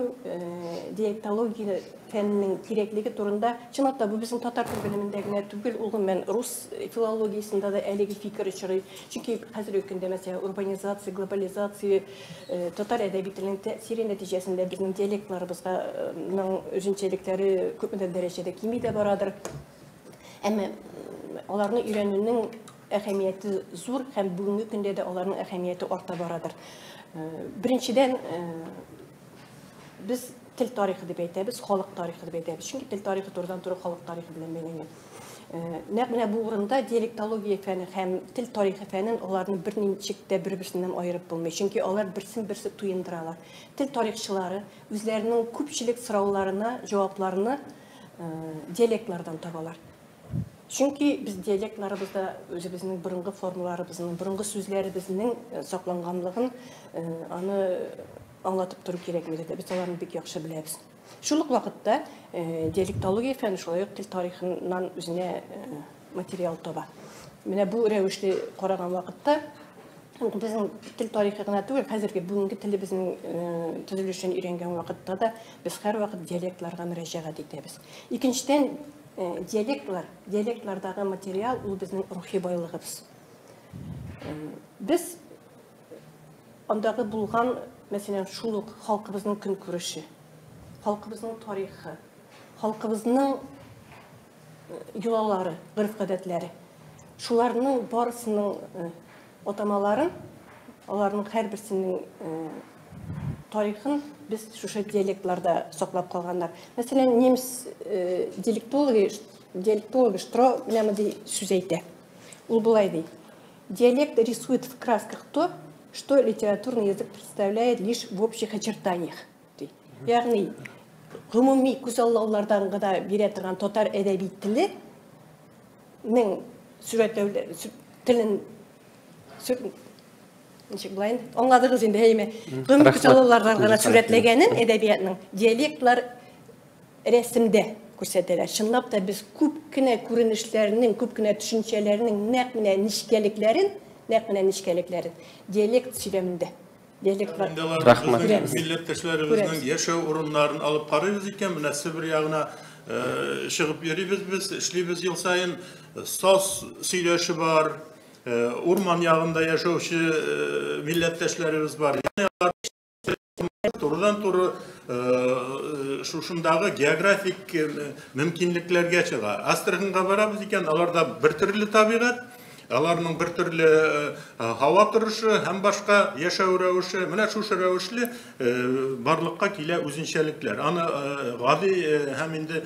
диалектология фәненең кирәклеге турында чынлап та бу безнең татар тел белемендә генә түгел, ул гомумән рус филологиясендә дә әлеге фикер очрый. Чөнки хәзерге көндә мәсәлән урбанизация, глобализация, татар әдәби теленең тәэсире нәтиҗәсендә безнең диалектларыбызның үзенчәлекләре күпмедер дәрәҗәдә кими дә барадыр. Әмма аларны өйрәнүнең әһәмияте зур һәм бүгенге көндә дә аларның әһәмияте арта барадыр. Беренчедән, без тел тарихы дип әйтәбез, халык тарихы дип әйтәбез. Чөнки тел тарихы турыдан-туры халык тарихы белән бәйләнгән. Нәкъ менә бу урында диалектология фәне һәм тел тарихы фәнен аларны берничек тә бер-берсеннән аерып булмый. Чөнки алар берсен-берсе туендыралар. Тел тарихчылары үзләренең күпчелек сорауларына җавапларны диалектлардан табалар. Чөнки без диалектларыбызда үзебезнең борынгы формаларыбызның, борынгы сүзләребезнең сакланганлыгын аны аңлатып тору кирәкми дә, без аларны бик яхшы беләбез. Шул ук вакытта диалектология фәне шулай ук тел тарихыннан үзенә материал таба. Менә бу рәвешле караган вакытта безнең тел тарихы гына түгел, хәзерге бүгенге телебезнең төзелешен өйрәнгән вакытта да без һәрвакыт диалектларга мөрәҗәгать итәбез. Икенчедән, диалектлар, диалектлардагы материал ул безнең рухи байлыгыбыз. Без андагы булган, мәсәлән, шул ук халкыбызның көнкүреше, халкыбызның тарихы, халкыбызның йолалары, гореф-гадәтләре. Шуларның барысының атамаларын, аларның һәрберсенең тарихын без шушы диалектларда саклап калганнар. Мәсәлән, немец диалектологи Штро менә мондый сүз әйтә. Ул болай ди: "Диалект рисует в красках то, что литературный язык представляет лишь в общих очертаниях", ди. Ягъни гомуми күзаллаулардан гына бирә торган татар әдәби теленең сурәтләү телен, ничек болай инде, аңладыгыз инде, әйеме? Гомуми күзаллаулардан гына сурәтләгәнен әдәбиятның диалектлар рәсемдә күрсәтәләр. Чынлап та без күп кенә күренешләрнең, күп кенә төшенчәләрнең нәкъ менә нечкәлекләрен диалект сөйләмендә, диалектлар Рәхмәт. Күрәбез. Милләттәшләребезнең яшәү урыннарын алып карыйбыз икән, менә Себер ягына чыгып йөрибез без, эшлибез ел саен. Саз сөйләше бар, урман ягында яшәүче милләттәшләребез бар. Ягъни алар турыдан-туры шушындагы географик мөмкинлекләргә чыга. Астраханьга барабыз икән, аларда бер төрле табигать, аларның бер төрле һава торышы һәм башка яшәү рәвеше. Менә шушы рәвешле барлыкка килә үзенчәлекләр. Аны гади һәм инде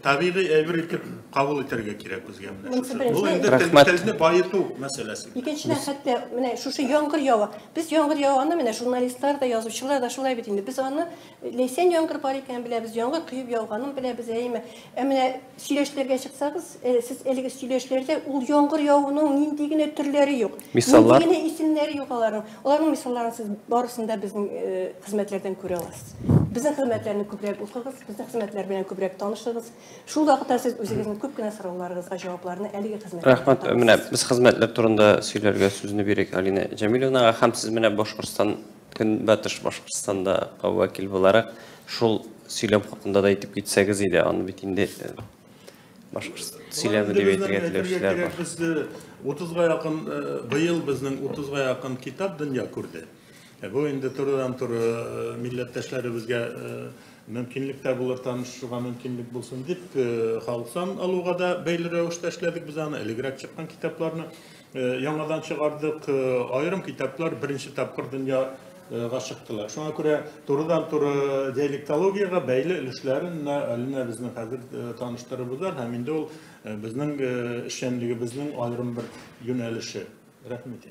табигый әйбер итеп кабул итәргә кирәк безгә менә Монысы шушы. Бу беренче. инде Рәхмәт. телне баету мәсьәләсе. Икенчедән, хәтта менә шушы яңгыр ява. Без яңгыр яваны, менә журналистлар да, язучылар да шулай бит инде. Без аны ләйсән яңгыр бар икәнен беләбез, яңгыр коеп яуганын беләбез, әйеме? Ә менә сөйләшләргә чыксагыз, сез әлеге сөйләшләрдә ул яңгыр явуның нинди генә төрләре юк. Мисаллар? Нинди генә исемнәре юк аларның. Аларның мисалларын сез барысын да безнең хезмәтләрдән күрә аласыз. Безнең хезмәтләрне күбрәк укыгыз, безнең хезмәтләр белән күбрәк танышыгыз. Шул вакытта сез үзегезнең күп кенә сорауларыгызга җавапларны әлеге хезмәтләрдән Рәхмәт. табасыз. Менә без хезмәтләр турында сөйләргә сүзне бирик Алина Җәмиловнага, һәм сез менә Башкортстан, Көнбатыш Башкортстанда вәкил буларак шул сөйләм хакында да әйтеп китсәгез иде. Аны бит инде башкорт сөйләме дип әйтергә теләүчеләр бар. Без 30-га якын, быел безнең 30-га якын китап дөнья күрде. Бу инде турыдан-туры милләттәшләребезгә мөмкинлек тә булыр, танышырга мөмкинлек булсын дип, халык сан алуга да бәйле рәвештә эшләдек без аны. Элегрәк чыккан китапларны яңадан чыгардык. Аерым китаплар беренче тапкыр дөньяга чыктылар. Шуңа күрә турыдан-туры диалектологиягә бәйле өлешләрен менә Алина безнең хәзер таныштырып узар, һәм инде ул безнең эшчәнлегебезнең аерым бер юнәлеше. Рәхмәт.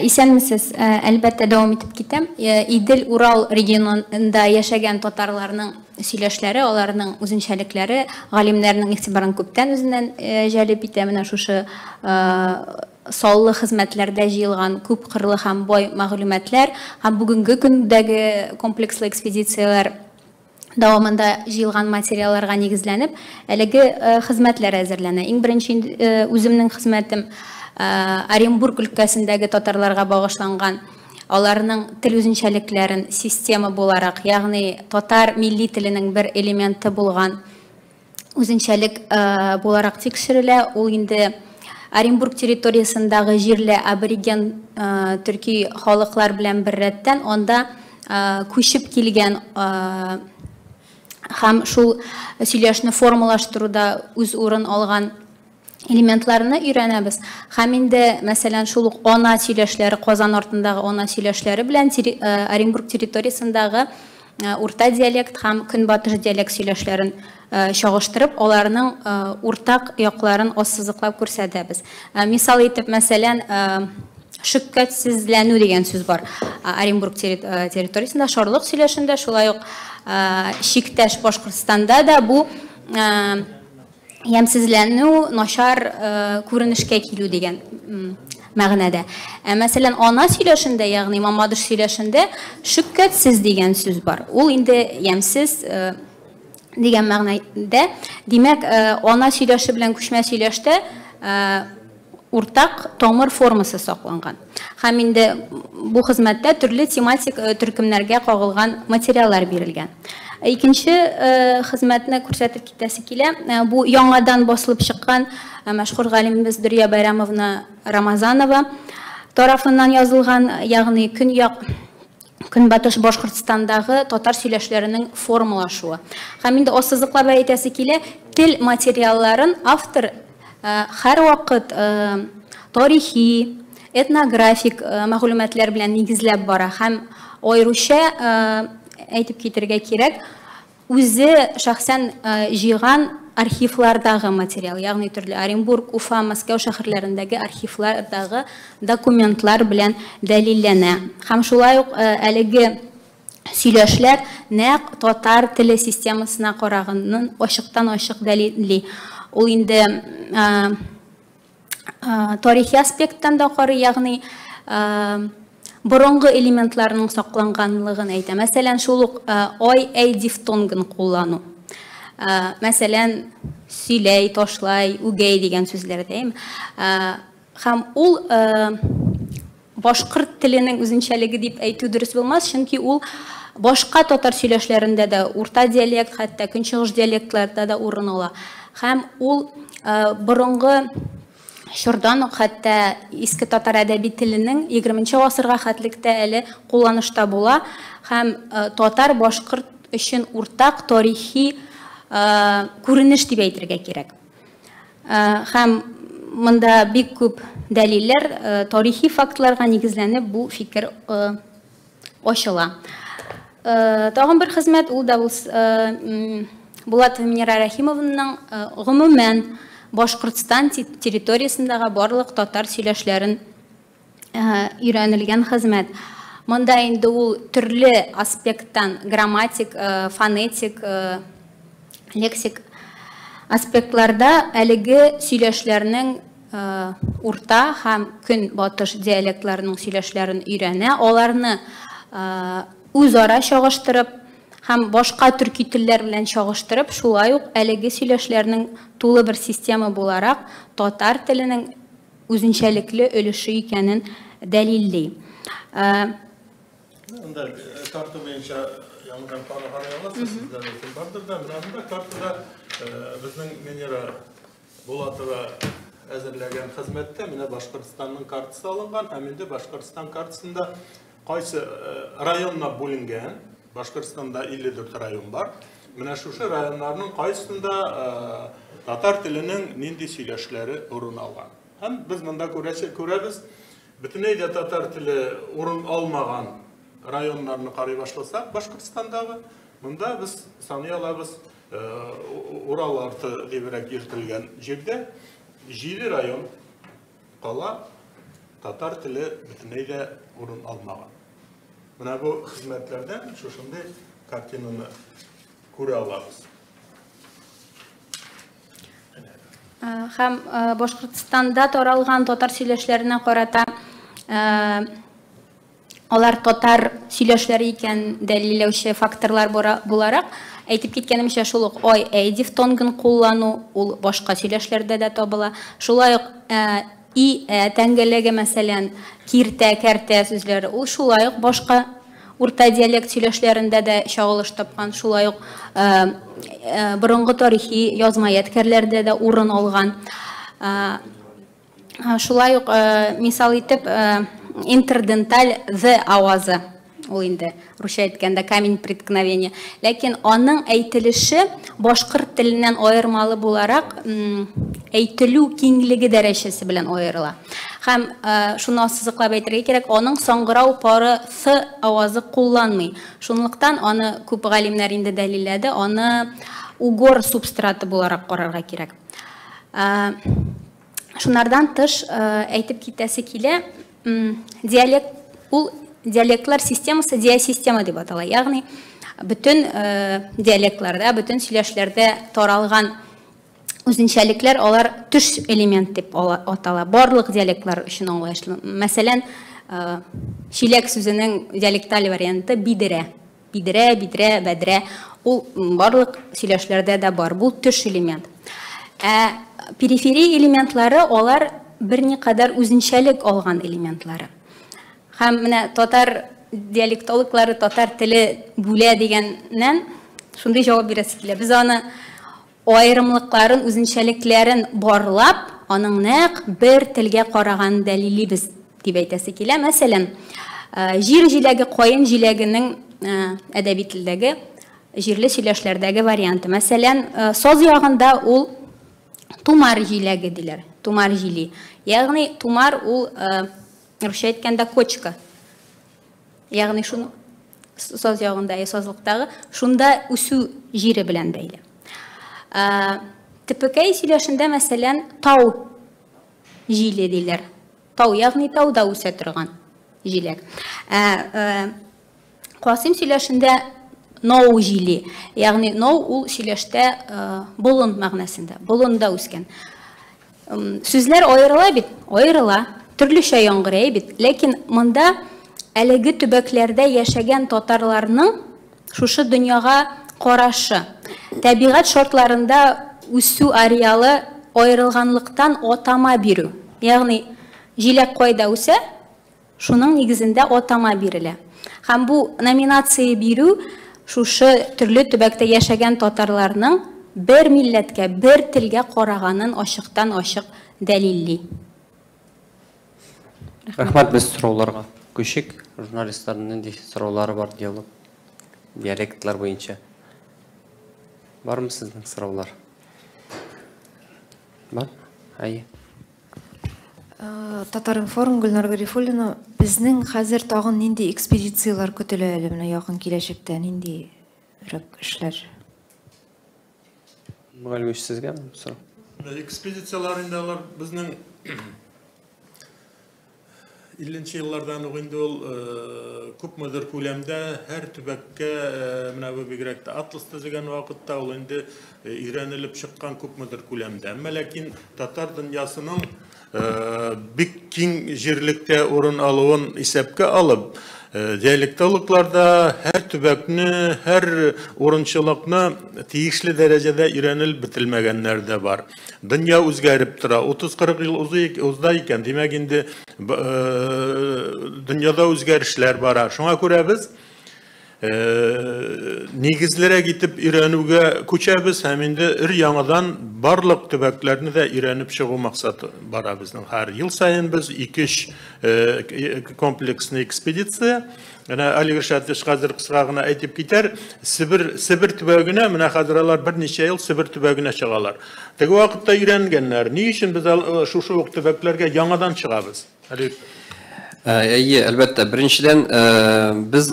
Исәнмесез, әлбәттә, дәвам итеп китәм. Идел Урал регионында яшәгән татарларның сөйләшләре, аларның үзенчәлекләре галимнәрнең игътибарын күптән үзеннән җәлеп итә. Менә шушы саллы хезмәтләрдә җыелган күп кырлы һәм бай мәгълүматлар һәм бүгенге көндәге комплекслы экспедицияләр дәвамында җыелган материалларга нигезләнеп, әлеге хезмәтләр әзерләнә. Иң беренче үземнең хезмәтем Оренбург өлкәсендәге татарларга багышланган, аларның тел үзенчәлекләрен система буларак, ягъни татар милли теленең бер элементы булган үзенчәлек буларак тикшерелә. Ул инде Оренбург территориясендәге җирле абориген төрки халыклар белән беррәттән анда күчеп килгән һәм шул сөйләшне формалаштыруда үз урын алган элементларны өйрәнәбез. Һәм инде, мәсәлән, шул ук ана сөйләшләре, Казан артындагы ана сөйләшләре белән Оренбург территориясендәге урта диалект һәм көнбатыш диалект сөйләшләрен чагыштырып, аларның уртак якларын ассызыклап күрсәтәбез. Мисал итеп, мәсәлән, шөккәтсезләнү дигән сүз бар. Оренбург территориясендә, шарлык сөйләшендә, шулай ук чиктәш Башкортстанда да бу ямьсезләнү, начар күренешкә килү дигән мәгънәдә. Ә мәсәлән, ана сөйләшендә, ягъни Мамадыш сөйләшендә шөккәтсез дигән сүз бар. Ул инде ямьсез дигән мәгънәдә. Димәк, ана сөйләше белән күчмә сөйләштә уртак тамыр формасы сакланган. Һәм инде бу хезмәттә төрле тематик төркемнәргә кагылган материаллар бирелгән. Икенче хезмәтне күрсәтеп китәсе килә. Бу яңадан басылып чыккан мәшһүр галимебез Дөрия Байрамовна Рамазанова тарафыннан язылган, ягъни көньяк Көнбатыш Башкортстандагы татар сөйләшләренең формалашуы. Һәм инде ассызыклап әйтәсе килә, тел материалларын автор һәрвакыт тарихи, этнографик мәгълүматлар белән нигезләп бара һәм аеруча әйтеп китергә кирәк, үзе шәхсән җыйган архивлардагы материал, ягъни төрле Оренбург, Уфа, Мәскәү шәһәрләрендәге архивлардагы документлар белән дәлилләнә. Һәм шулай ук әлеге сөйләшләр нәкъ татар теле системасына караганын ачыктан-ачык дәлилли. Ул инде тарихи аспекттан да карый, ягъни борынгы элементларның сакланганлыгын әйтә. Мәсәлән, шул ук ай-әй дифтонгын куллану. Мәсәлән, сөйләй, ташлай, үгәй дигән сүзләрдә, әйме? Һәм ул башкорт теленең үзенчәлеге дип әйтү дөрес булмас, чөнки ул башка татар сөйләшләрендә дә урта диалект, хәтта көнчыгыш диалектларда да урын ала. Һәм ул борынгы чордан ук, хәтта иске татар әдәби теленең 20 гасырга хәтлектә әле кулланышта була һәм татар башкорт өчен уртак тарихи күренеш дип әйтергә кирәк. Һәм монда бик күп дәлилләр, тарихи фактларга нигезләнеп бу фикер ачыла. Тагын бер хезмәт, ул да Булатова Минера Рәхимованың гомумән Башкортстан территориясендәге барлык татар сөйләшләрен өйрәнелгән хезмәт. Монда инде ул төрле аспекттан грамматик, фонетик, лексик аспектларда әлеге сөйләшләрнең урта һәм көнбатыш диалектларының сөйләшләрен өйрәнә, аларны үзара чагыштырып һәм башка төрки телләр белән чагыштырып, шулай ук әлеге сөйләшләрнең тулы бер система буларак татар теленең үзенчәлекле өлеше икәнен дәлилли. Анда карта буенча яңадан карый аласыз, сездә рәсем бардыр да, менә монда картада безнең Минера Булатова әзерләгән хезмәттә менә Башкортстанның картасы алынган һәм инде Башкортстан картасында кайсы районна бүленгән, Башкортстанда 54 район бар. Менә шушы районнарның кайсында татар теленең нинди сөйләшләре урын алган. Һәм без монда күрәбез, бөтенләй дә татар теле урын алмаган районнарны карый башласак, Башкортстандагы, монда без саный алабыз, Урал арты дибрәк йөртелгән җирдә 7 район кала татар теле бөтенләй дә урын алмаган. Менә бу хезмәтләрдән шушындый картинаны күрә алабыз. Һәм Башкортстанда таралган татар сөйләшләренә карата алар татар сөйләшләре икән дәлилләүче факторлар буларак, әйтеп киткәнемчә, шул ук ай-әй дифтонгын куллану, ул башка сөйләшләрдә дә табыла. Шулай ук и тәңгәллеге, мәсәлән, киртә, кәртә сүзләре, ул шулай ук башка урта диалект сөйләшләрендә дә чагылыш тапкан, шулай ук борынгы тарихи язма ядкәрләрдә дә урын алган. Шулай ук мисал итеп интерденталь the авазы, ул инде русча әйткәндә камень преткновения. Ләкин аның әйтелеше башкорт теленнән аермалы буларак әйтелү киңлеге дәрәҗәсе белән аерыла. Һәм шуны ассызыклап әйтергә кирәк, аның саңгырау пары th авазы кулланмый. Шунлыктан аны күп галимнәр инде дәлилләде, аны угор субстраты буларак карарга кирәк. Шунардан тыш әйтеп китәсе килә, диалект, ул диалектлар системасы диасистема дип атала. Ягъни бөтен диалектларда, бөтен сөйләшләрдә таралган үзенчәлекләр алар төш элемент дип атала. Барлык диалектлар өчен аңлаешлы. Мәсәлән, чиләк сүзенең диалекталь варианты бидерә. Бидерә, бидрә, бәдрә. Ул барлык сөйләшләрдә дә бар. Бу төш элемент. Ә Периферия элементлары алар берникадәр үзенчәлек алган элементлары. Һәм менә татар диалектологлары татар теле бүлә дигәннән шундый җавап бирәсе килә. Без аны аерымлыкларын, үзенчәлекләрен барлап, аның нәкъ бер телгә караган дәлиллибез дип әйтәсе килә. Мәсәлән, җир җиләге, каен җиләгенең әдәби телдәге җирле сөйләшләрдәге варианты. Мәсәлән, саз ягында ул тумар җиләге диләр, тумар җили. Ягъни тумар ул русча әйткәндә кочка. Ягъни шуны саз ягында, сазлыктагы шунда үсү җире белән бәйле. Төпекәй сөйләшендә, мәсәлән, тау җиле диләр. Тау, ягъни тауда үсә торган җиләк. Касыйм сөйләшендә ноу җиле, ягъни ноу ул сөйләштә болын мәгънәсендә, болында үскән. Сүзләр аерыла бит, аерыла, төрлечә яңгырый бит, ләкин монда әлеге төбәкләрдә яшәгән татарларның шушы дөньяга карашы, табигать шартларында үсү ареалы аерылганлыктан атама бирү, ягъни җиләк кайда үсә, шуның нигезендә атама бирелә. Һәм бу номинация бирү шушы төрле төбәктә яшәгән татарларның бер милләткә, бер телгә караганын ачыктан ачык дәлилли. Рәхмәт, без сорауларга күчик. Журналистларның нинди сораулары бар диалог, диалектлар буенча? Бармы сезнең сораулар? Бар? Әйе. Татар-информ, Гөлнар Гарифуллина. Безнең хәзер тагын нинди экспедицияләр көтелә әле менә якын киләчәктә, ниндирәк эшләр? Мөгаллимович, сезгә сорау. Экспедицияләр инде алар безнең 50 еллардан ук инде ул күпмедер күләмдә һәр төбәккә, менә бу бигрәк тә атлас төзегән вакытта ул инде өйрәнелеп чыккан күпмедер күләмдә. Әмма ләкин татар дөньясының бик киң җирлектә урын алуын исәпкә алып, диалектологлар да һәр төбәкне, һәр урынчылыкны тиешле дәрәҗәдә өйрәнелеп бетелмәгәннәр дә бар. Дөнья үзгәреп тора. 30-40 ел узды икән, димәк инде дөньяда үзгәрешләр бара. Шуңа күрә без нигезлерәк итеп өйрәнүгә күчәбез һәм инде өр-яңадан барлык төбәкләрне дә өйрәнеп чыгу максаты бара безнең. Һәр ел саен без 2-3 комплексный экспедиция. Менә Али Ришатович хәзер кыска гына әйтеп китәр. Себер төбәгенә, менә хәзер алар берничә ел Себер төбәгенә чыгалар. Теге вакытта өйрәнгәннәр. Ни өчен без шушы ук төбәкләргә яңадан чыгабыз? Али. Әйе, әлбәттә. Беренчедән, без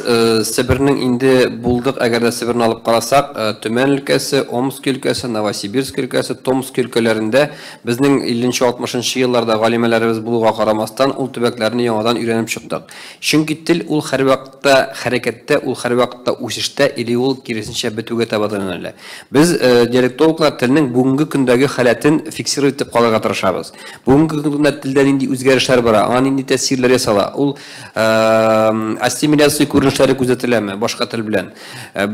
Себернең инде булдык, әгәр дә Себерне алып карасак, Төмән өлкәсе, Омск өлкәсе, Новосибирск өлкәсе, Томск өлкәләрендә безнең 50-60 елларда галимәләребез булуга карамастан, ул төбәкләрне яңадан өйрәнеп чыктык. Чөнки тел ул һәрвакытта хәрәкәттә, ул һәрвакытта үсештә, или ул киресенчә бетүгә таба юнәлә. Без диалектологлар телнең бүгенге көндәге халәтен фиксировать итеп калырга тырышабыз. Бүгенге көндә телдә нинди үзгәрешләр бара, аңа нинди тәэсирләр ясала, ул ассимиляция күренешләре күзәтеләме башка тел белән.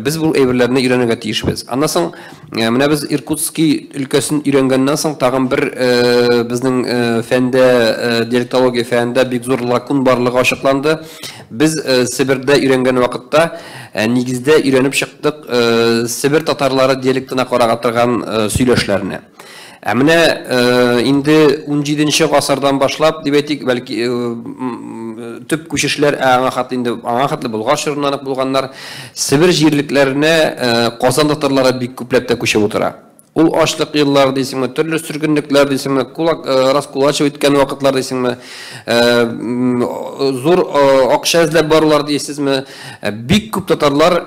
Без бу әйберләрне өйрәнергә тиешбез. Аннан соң менә без Иркутский өлкәсен өйрәнгәннән соң тагын бер безнең фәндә, диалектология фәнендә бик зур лакун барлыгы ачыкланды. Без Себердә өйрәнгән вакытта нигездә өйрәнеп чыктык Себер татарлары диалектына карага торган сөйләшләрне. Ә менә инде 17 гасырдан башлап, дип әйтик, бәлки төп күчешләр аңа хәтле инде, аңа хәтле Болгар чорыннан ук булганнар, Себер җирлекләренә Казан татарлары бик күпләп тә күчеп утыра. Ул ачлык еллары дисеңме, төрле сөргенлекләр дисеңме, кулак раскулачив иткән вакытлар дисеңме, зур акча эзләп барулар дисезме, бик күп татарлар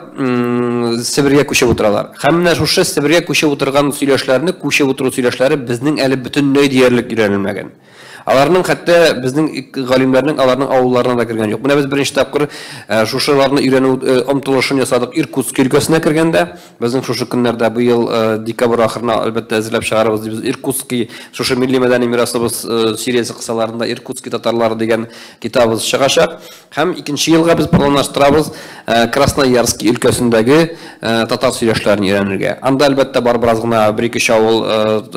Себергә күчеп утыралар. Һәм менә шушы Себергә күчеп утырган сөйләшләрне, күчеп утыру сөйләшләре безнең әле бөтенләй диярлек өйрәнелмәгән. Аларның хәтта безнең галимнәрнең аларның авылларына да кергән юк. Менә без беренче тапкыр шушыларны өйрәнү омтылышын ясадык Иркутск өлкәсенә кергәндә. Безнең шушы көннәрдә быел декабрь ахырына әлбәттә әзерләп чыгарабыз дибез. Иркутский шушы милли мәдәни мирасыбыз сериясе кысаларында Иркутский татарлары дигән китабыбыз чыгачак. Һәм икенче елга без планлаштырабыз Красноярский өлкәсендәге татар сөйләшләрен өйрәнергә. Анда әлбәттә бар бераз гына бер-ике авыл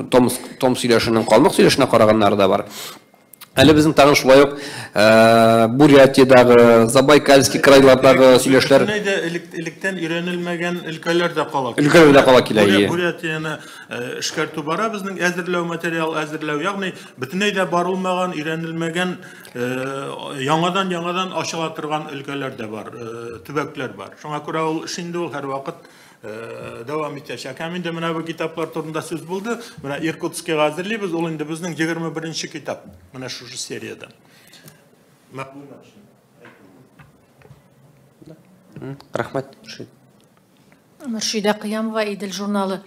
том сөйләшенең калмык сөйләшенә караганнары да бар. Әле безнең тагын шулай ук Бурятиядагы, Забайкальский крайлардагы сөйләшләр. Электән өйрәнелмәгән өлкәләр дә кала. Өлкәләр дә кала килә. Бурятияне эшкәртү бара безнең әзерләү, материал әзерләү, ягъни бөтенләй дә барылмаган, өйрәнелмәгән, яңадан-яңадан ачыла торган өлкәләр дә бар, төбәкләр бар. Шуңа күрә ул эш инде ул һәрвакыт дәвам итәчәк. Һәм инде менә бу китаплар турында сүз булды. Менә Иркутскига әзерлибез, ул инде безнең 21-нче китап. Менә шушы сериядән. Мәгълүмат өчен. Рәхмәт. Мөршидә Кыямова, Идел журналы.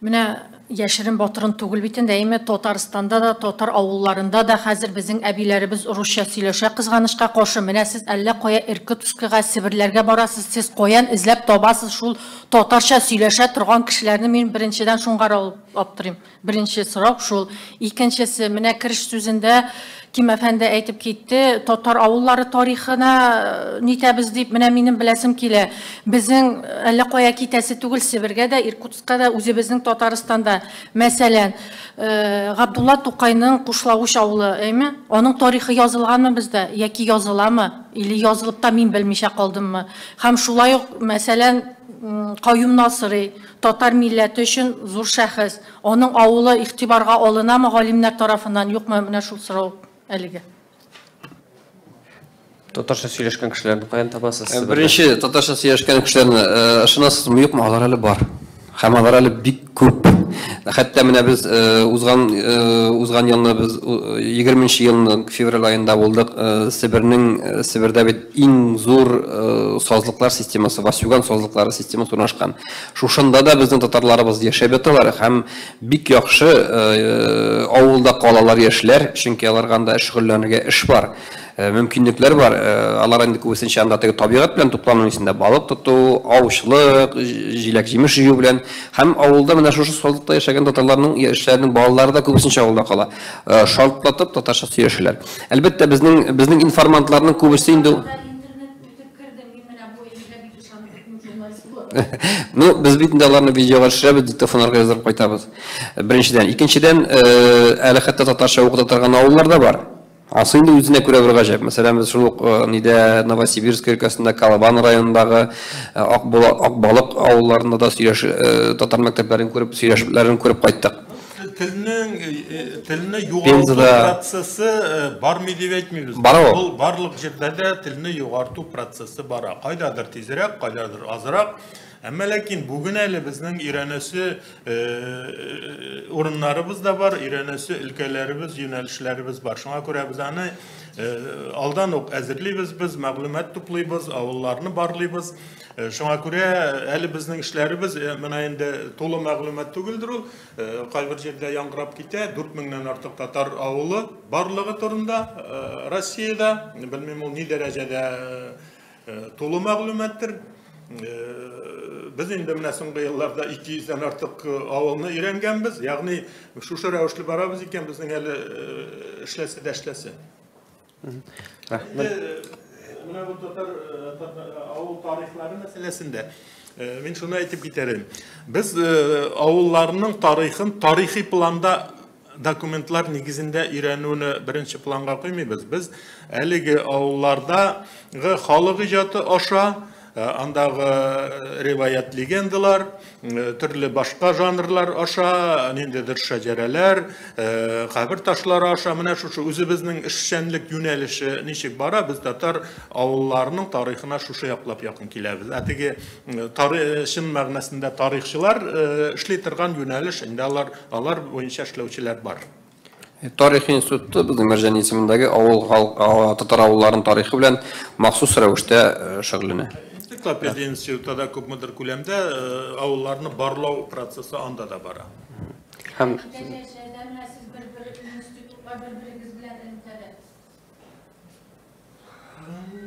Менә яшерен батырын түгел бит инде, әйме Татарстанда да, татар авылларында да хәзер безнең әбиләребез русча сөйләшә, кызганычка каршы. Менә сез әллә кая Иркутскига, Себерләргә барасыз, сез каян эзләп табасыз шул татарча сөйләшә торган кешеләрне? Мин беренчедән шуңа аптырыйм. Беренче сорау шул. Икенчесе, менә кереш сүзендә Ким әфәнде әйтеп китте, татар авыллары тарихына нитәбез дип, менә минем беләсем килә. Безнең әллә кая китәсе түгел, Себергә дә, Иркутскка да, үзебезнең Татарстанда. Мәсәлән, Габдулла Тукайның Кушлавыч авылы, әйме? Аның тарихы язылганмы бездә, яки языламы, или язылып та мин белмичә калдыммы? Һәм шулай ук, мәсәлән, Каюм Насыри, татар милләте өчен зур шәхес. Аның авылы игътибарга алынамы галимнәр тарафыннан, юкмы? Менә шул сорау әлеге. Татарча сөйләшкән кешеләрне каян табасыз? Беренче татарча сөйләшкән кешеләрне ышанасызмы, юкмы? Алар әле бар. Һәм алар әле бик күп. Хәтта менә без узган елны, без 20 елны февраль аенда булдык. Себернең, Себердә бит иң зур сазлыклар системасы, Васюган сазлыклары системасы урнашкан. Шушында да безнең татарларыбыз яшәп яталар һәм бик яхшы авылда калалар яшьләр, чөнки аларга анда шөгыльләнергә эш бар, мөмкинлекләр бар. Алар инде күбесенчә анда теге табигать белән туклану исендә, балык тоту, аучылык, җиләк-җимеш җыю белән. Һәм авылда менә шушы сазлыкта яшәгән татарларның, яшьләрнең балалары да күбесенчә авылда кала. Шартлатып татарча сөйләшәләр. Әлбәттә, безнең информантларның күбесе инде. Ну, без бит инде аларны видеога төшерәбез, диктофоннарга яздырып кайтабыз. Беренчедән. Икенчедән, әле хәтта татарча укыта торган авыллар да бар. Ансы инде үзенә күрә бер гаҗәп. Мәсәлән, без шул ук нидә Новосибирск өлкәсендә Калабан районындагы Акбалык авылларында да сөйләш татар мәктәпләрен күреп, сөйләшүләрен күреп кайттык. Телне югалту процессы бармы дип әйтмибез. Ул барлык җирдә дә телне югалту процессы бара. Кайдадыр тизрәк, кайдадыр азрак. Әмма ләкин бүген әле безнең өйрәнәсе урыннарыбыз да бар, өйрәнәсе өлкәләребез, юнәлешләребез бар. Шуңа күрә без аны алдан ук әзерлибез, без мәгълүмат туплыйбыз, авылларны барлыйбыз. Шуңа күрә әле безнең эшләребез, менә инде тулы мәгълүмат түгелдер ул, кайбер җирдә яңгырап китә, 4000-нән артык татар авылы барлыгы турында Россиядә, белмим ул ни дәрәҗәдә тулы мәгълүматтыр. Без инде менә соңгы елларда 200-дән артык авылны өйрәнгәнбез, ягъни шушы рәвешле барабыз икән, безнең әле эшләсе дә эшләсе. Рәхмәт. Менә бу татар авыл тарихлары мәсьәләсендә мин шуны әйтеп китәрем. Без авылларның тарихын тарихи планда документлар нигезендә өйрәнүне беренче планга куймыйбыз. Без әлеге авыллардагы халык иҗаты аша, андагы риваят легендалар, төрле башка жанрлар аша, ниндидер шәҗәрәләр, кабер ташлары аша, менә шушы үзебезнең эшчәнлек юнәлеше ничек бара, без татар авылларының тарихына шушы яклап якын киләбез. Ә теге чын мәгънәсендә тарихчылар эшли торган юнәлеш, инде алар буенча эшләүчеләр бар. Тарих институты безнең Мәрҗани исемендәге авыл татар авылларының тарихы белән махсус рәвештә шөгыльләнә. Энциклопедия институтында да күпмедер күләмдә авылларны барлау процессы анда да бара. Һәм Институтлар бер-берегез белән элемтәдә?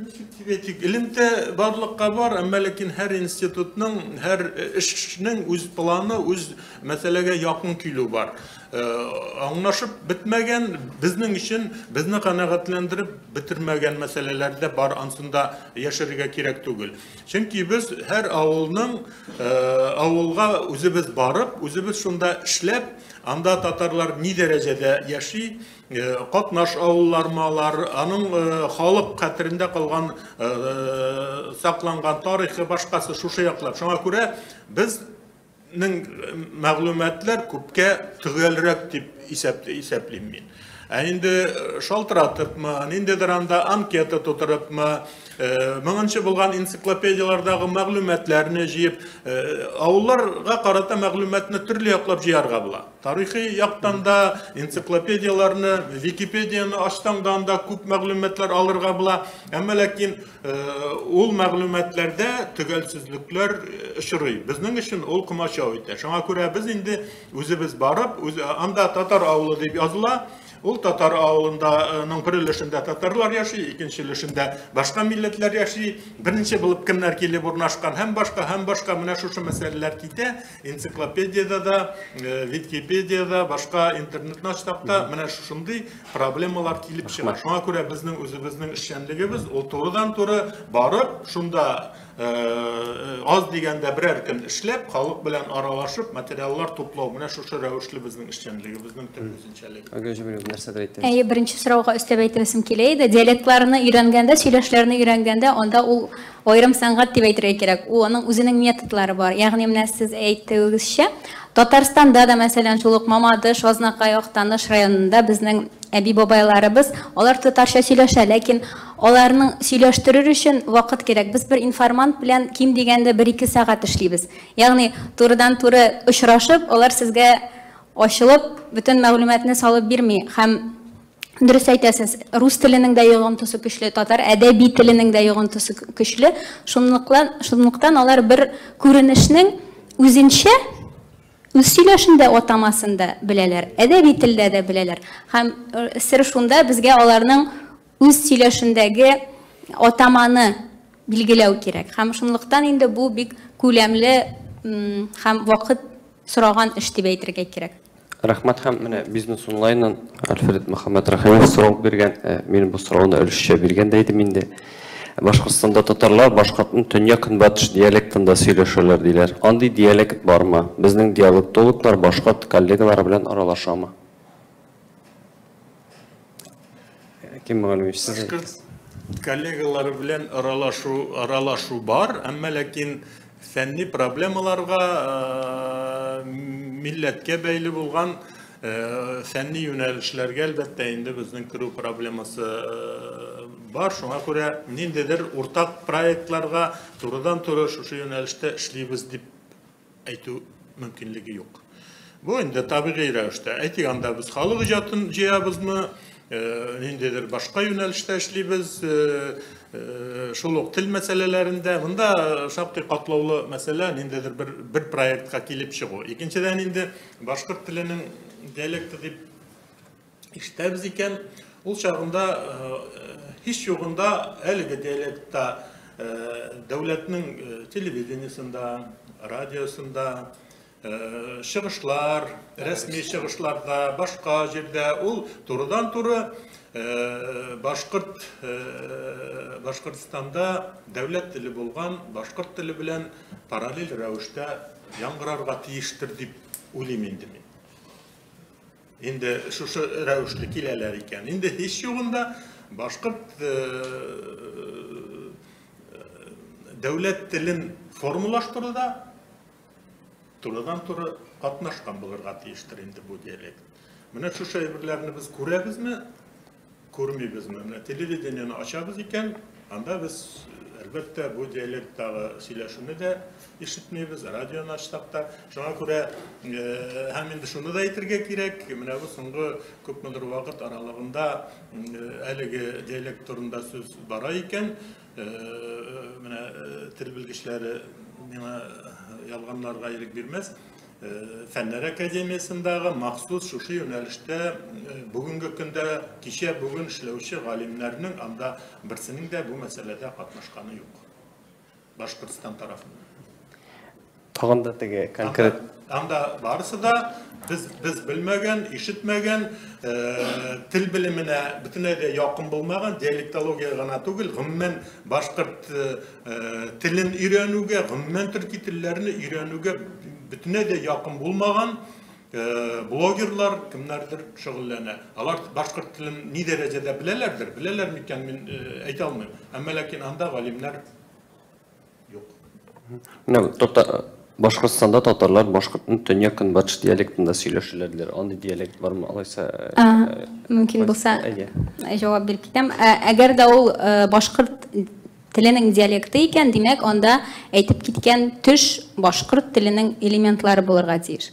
Ничек дип әйтик, элемтә барлыкка бар, әмма ләкин һәр институтның, һәр эшнең үз планы, үз мәсьәләгә якын килү бар. Аңлашып бетмәгән, безнең өчен безне канәгатьләндереп бетермәгән мәсьәләләр дә бар, ансын да яшерергә кирәк түгел. Чөнки без һәр авылның авылга үзебез барып, үзебез шунда эшләп, анда татарлар ни дәрәҗәдә яши, катнаш авыллармы алар, аның халык хәтерендә калган, сакланган тарихы, башкасы шушы яклап. Шуңа күрә безнең мәгълүматлар күпкә төгәлрәк дип исәплим мин. Ә инде шалтыратыпмы, ниндидер анда анкета тутырыпмы, моңынчы булган энциклопедиялардагы мәгълүматларны җыеп, авылларга карата мәгълүматны төрле яклап җыярга була. Тарихи яктан да энциклопедияларны, Википедияны ачсаң да анда күп мәгълүматлар алырга була. Әмма ләкин ул мәгълүматларда төгәлсезлекләр очрый. Безнең өчен ул комачау итә. Шуңа күрә без инде үзебез барып, анда татар авылы дип языла. Ул татар авылынданың бер өлешендә татарлар яши, икенче өлешендә башка милләтләр яши. Беренче булып кемнәр килеп урнашкан һәм башка, һәм башка менә шушы мәсьәләләр китә. Энциклопедияда да, Википедияда, башка интернетны ачсак та менә шушындый проблемалар килеп чыга. Шуңа күрә безнең үзебезнең эшчәнлегебез ул турыдан-туры барып, шунда аз дигәндә берәр көн эшләп, халык белән аралашып, материаллар туплау. Менә шушы рәвешле безнең эшчәнлегебезнең төп үзенчәлеге. Айгөл Җәмиловна, нәрсәдер әйтәсез? Әйе, беренче сорауга өстәп әйтәсем килә иде. Диалектларны өйрәнгәндә, сөйләшләрне өйрәнгәндә, анда ул аерым сәнгать дип әйтергә кирәк. Ул аның үзенең методлары бар. Ягъни менә сез әйтүегезчә, Татарстанда да, мәсәлән, шул ук Мамадыш, Азнакай, Актаныш районында безнең әби-бабайларыбыз, алар татарча сөйләшә, ләкин аларның сөйләштерер өчен вакыт кирәк. Без бер информант белән ким дигәндә 1-2 сәгать эшлибез. Ягъни турыдан-туры очрашып, алар сезгә ачылып, бөтен мәгълүматны салып бирми. Һәм дөрес әйтәсез, рус теленең дә йогынтысы көчле, татар әдәби теленең дә йогынтысы көчле. Шунлыктан алар бер күренешнең үзенчә үз сөйләшендә атамасын да беләләр, әдәби телдә дә беләләр. Һәм сер шунда, безгә аларның үз сөйләшендәге атаманы билгеләү кирәк. Һәм шунлыктан инде бу бик күләмле һәм вакыт сораган эш дип әйтергә кирәк. Рәхмәт. Һәм менә Бизнес онлайннан Альфред Мөхәммәт Рәхимов сорау биргән. Мин бу сорауны өлешчә биргән дә идем инде. Башкортстанда татарлар башкортның төньяк-көнбатыш диалектында сөйләшәләр диләр. Андый диалект бармы? Безнең диалектологлар башкорт коллегалары белән аралашамы? Ким Мөгаллимович, сез Башкорт коллегалары белән аралашу бар, әмма ләкин фәнни проблемаларга, милләткә бәйле булган фәнни юнәлешләргә әлбәттә инде безнең керү проблемасы бар. Шуңа күрә ниндидер уртак проектларга турыдан-туры шушы юнәлештә эшлибез дип әйтү мөмкинлеге юк. Бу инде табигый рәвештә. Әйтик, анда без халык иҗатын җыябызмы, ниндидер башка юнәлештә эшлибез, шул ук тел мәсьәләләрендә. Монда шактый катлаулы мәсьәлә, ниндидер бер проектка килеп чыгу. Икенчедән инде башкорт теленең диалекты дип ишетәбез икән, ул чагында һич югында әлеге диалектта дәүләтнең телевидениесында, радиосында чыгышлар, рәсми чыгышларда, башка җирдә ул турыдан-туры башкорт Башкортстанда дәүләт теле булган башкорт теле белән параллель рәвештә яңгырарга тиештер дип уйлыйм инде мин. Инде шушы рәвешле киләләр икән. Инде һич югында башкорт дәүләт телен формалаштыруда турыдан-туры катнашкан булырга тиештер инде бу диалект. Менә шушы әйберләрне без күрәбезме, күрмибезме? Менә телевидениене ачабыз икән, анда без әлбәттә бу диалекттагы сөйләшүне дә ишетмибез, радионы ачсак та. Шуңа күрә һәм инде шуны да әйтергә кирәк, менә бу соңгы күпмедер вакыт аралыгында әлеге диалект турында сүз бара икән, менә тел белгечләре миңа ялганларга ирек бирмәс. Фәннәр академиясендәге махсус шушы юнәлештә бүгенге көндә кичә бүген эшләүче галимнәрнең анда берсенең дә бу мәсьәләдә катнашканы юк. Башкортстан тарафыннан. Тагын да теге конкрет анда барысы да без белмәгән, ишетмәгән, тел белеменә бөтенләй дә якын булмаган, диалектология гына түгел, гомумән башкорт телен өйрәнүгә, гомумән төрки телләрне өйрәнүгә бөтенләй дә якын булмаган блогерлар кемнәрдер шөгыльләнә. Алар башкорт телен ни дәрәҗәдә беләләрдер, беләләр микән, мин әйтә алмыйм. Әмма ләкин анда галимнәр юк. Менә Башкортстанда татарлар башкортның төньяк-көнбатыш диалектында сөйләшәләр. Андый диалект бармы? Алайса мөмкин булса җавап биреп китәм. Әгәр дә ул башкорт теленең диалекты икән, димәк, анда әйтеп киткән төш башкорт теленең элементлары булырга тиеш.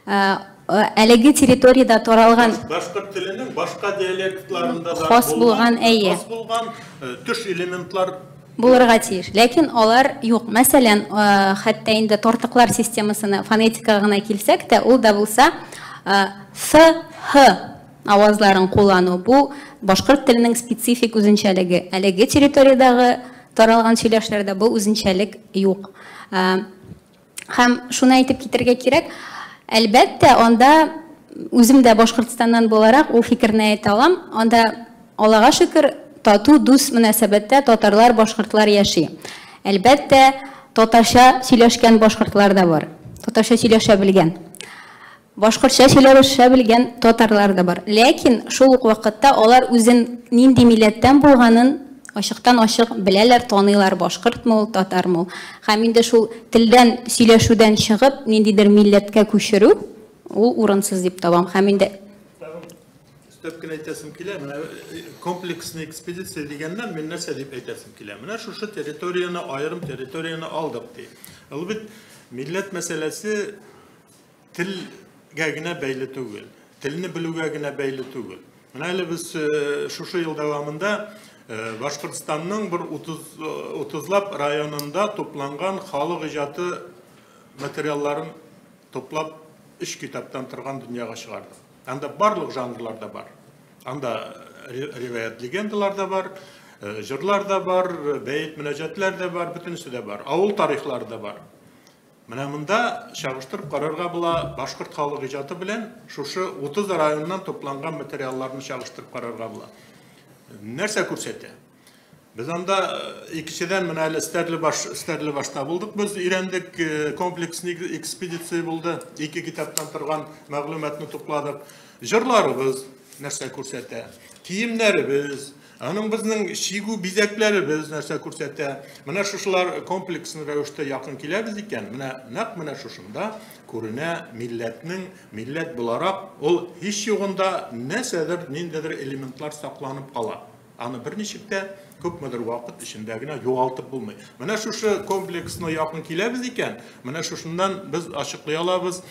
Әлеге территориядә таралган башкорт теленең башка диалектларында да хас булган, әйе, хас булган төш элементлар булырга тиеш. Ләкин алар юк. Мәсәлән, хәтта инде тартыклар системасына фонетикага гына килсәк тә, ул да булса С, Х авазларын куллану бу башкорт теленең специфик үзенчәлеге. Әлеге территориядәге таралган сөйләшләрдә бу үзенчәлек юк. Һәм шуны әйтеп китергә кирәк, әлбәттә, анда үзем дә Башкортстаннан буларак ул фикерне әйтә алам. Анда, Аллага шөкер, тату дус мөнәсәбәттә татарлар, башкортлар яши. Әлбәттә, татарча сөйләшкән башкортлар да бар. Татарча сөйләшә белгән. Башкортча сөйләшә белгән татарлар да бар. Ләкин шул ук вакытта алар үзен нинди милләттән булганын ачыктан-ачык беләләр, таныйлар, башкортмы ул, татармы ул. Һәм инде шул телдән сөйләшүдән чыгып, ниндидер милләткә күчерү ул урынсыз дип табам. Һәм инде өстәп кенә әйтәсем килә, менә комплексный экспедиция дигәннән мин нәрсә дип әйтәсем килә. Менә шушы территорияне, аерым территорияне алдык ди. Ул бит милләт мәсьәләсе телгә генә бәйле түгел, телне белүгә генә бәйле түгел. Менә әле без шушы ел дәвамында Башкортстанның бер 30лап районында тупланган халык иҗаты материалларын туплап 3 китаптан торган дөньяга чыгардык. Анда барлык жанрлар да бар. Анда риваят легендалар да бар, җырлар да бар, бәет мөнәҗәтләр дә бар, бөтенесе дә бар. Авыл тарихлары да бар. Менә монда чагыштырып карарга була башкорт халык иҗаты белән шушы 30 районнан тупланган материалларны чагыштырып карарга була. Нәрсә күрсәтә? Без анда икенчедән менә әле Стәрлебашта булдык, без өйрәндек, комплексный экспедиция булды, 2 китаптан торган мәгълүматны тупладык. Җырларыбыз нәрсә күрсәтә? Киемнәребез, аның безнең чигү бизәкләребез нәрсә күрсәтә? Менә шушылар комплексный рәвештә якын киләбез икән, менә нәкъ менә шушында күренә милләтнең, милләт буларак ул һич югында нәрсәдер, ниндидер элементлар сакланып кала. Аны берничек тә күпмедер вакыт эчендә генә югалтып булмый. Менә шушы комплексны якын киләбез икән, менә шушыннан без ачыклый алабыз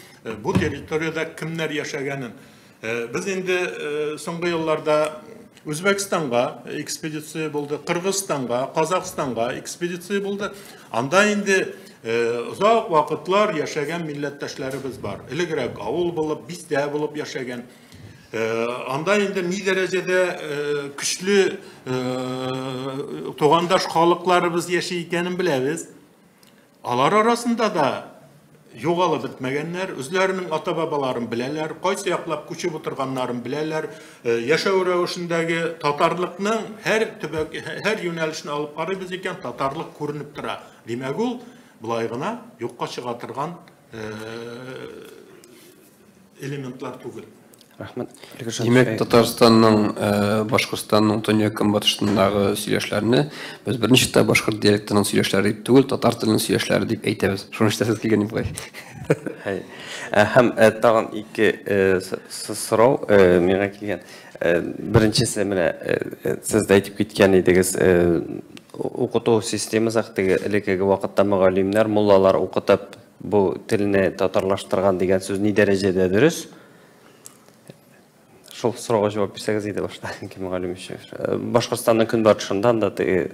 бу территориядә кемнәр яшәгәнен. Без инде соңгы елларда Үзбәкстанга экспедиция булды, Кыргызстанга, Казахстанга экспедиция булды. Анда инде озак вакытлар яшәгән милләттәшләребез бар. Элегрәк авыл булып, бистә булып яшәгән. Анда инде ни дәрәҗәдә көчле тугандаш халыкларыбыз яши икәнен беләбез. Алар арасында да югалып бетмәгәннәр, үзләренең ата-бабаларын беләләр, кайсы яклап күчеп утырганнарын беләләр. Яшәү рәвешендәге татарлыкның һәр төбәк, һәр юнәлешен алып карыйбыз икән, татарлык күренеп тора. Димәк, ул болай гына юкка чыга торган элементлар түгел. Рәхмәт. Димәк, Татарстанның, Башкортстанның төньяк-көнбатышындагы сөйләшләрне без берничек тә башкорт диалектының сөйләшләре дип түгел, татар теленең сөйләшләре дип әйтәбез. Шуны әйтәсез килгән дип уйлыйм. Һәм тагын ике сорау миңа килгән. Беренчесе, менә сез дә әйтеп киткән идегез, укыту системасы теге элеккеге вакытта мөгаллимнәр, муллалар укытып бу телне татарлаштырган дигән сүз ни дәрәҗәдә дөрес? Шул сорауга җавап бирсәгез иде башта, кем мөгаллим өчен. Башкортстанның көнбатышында да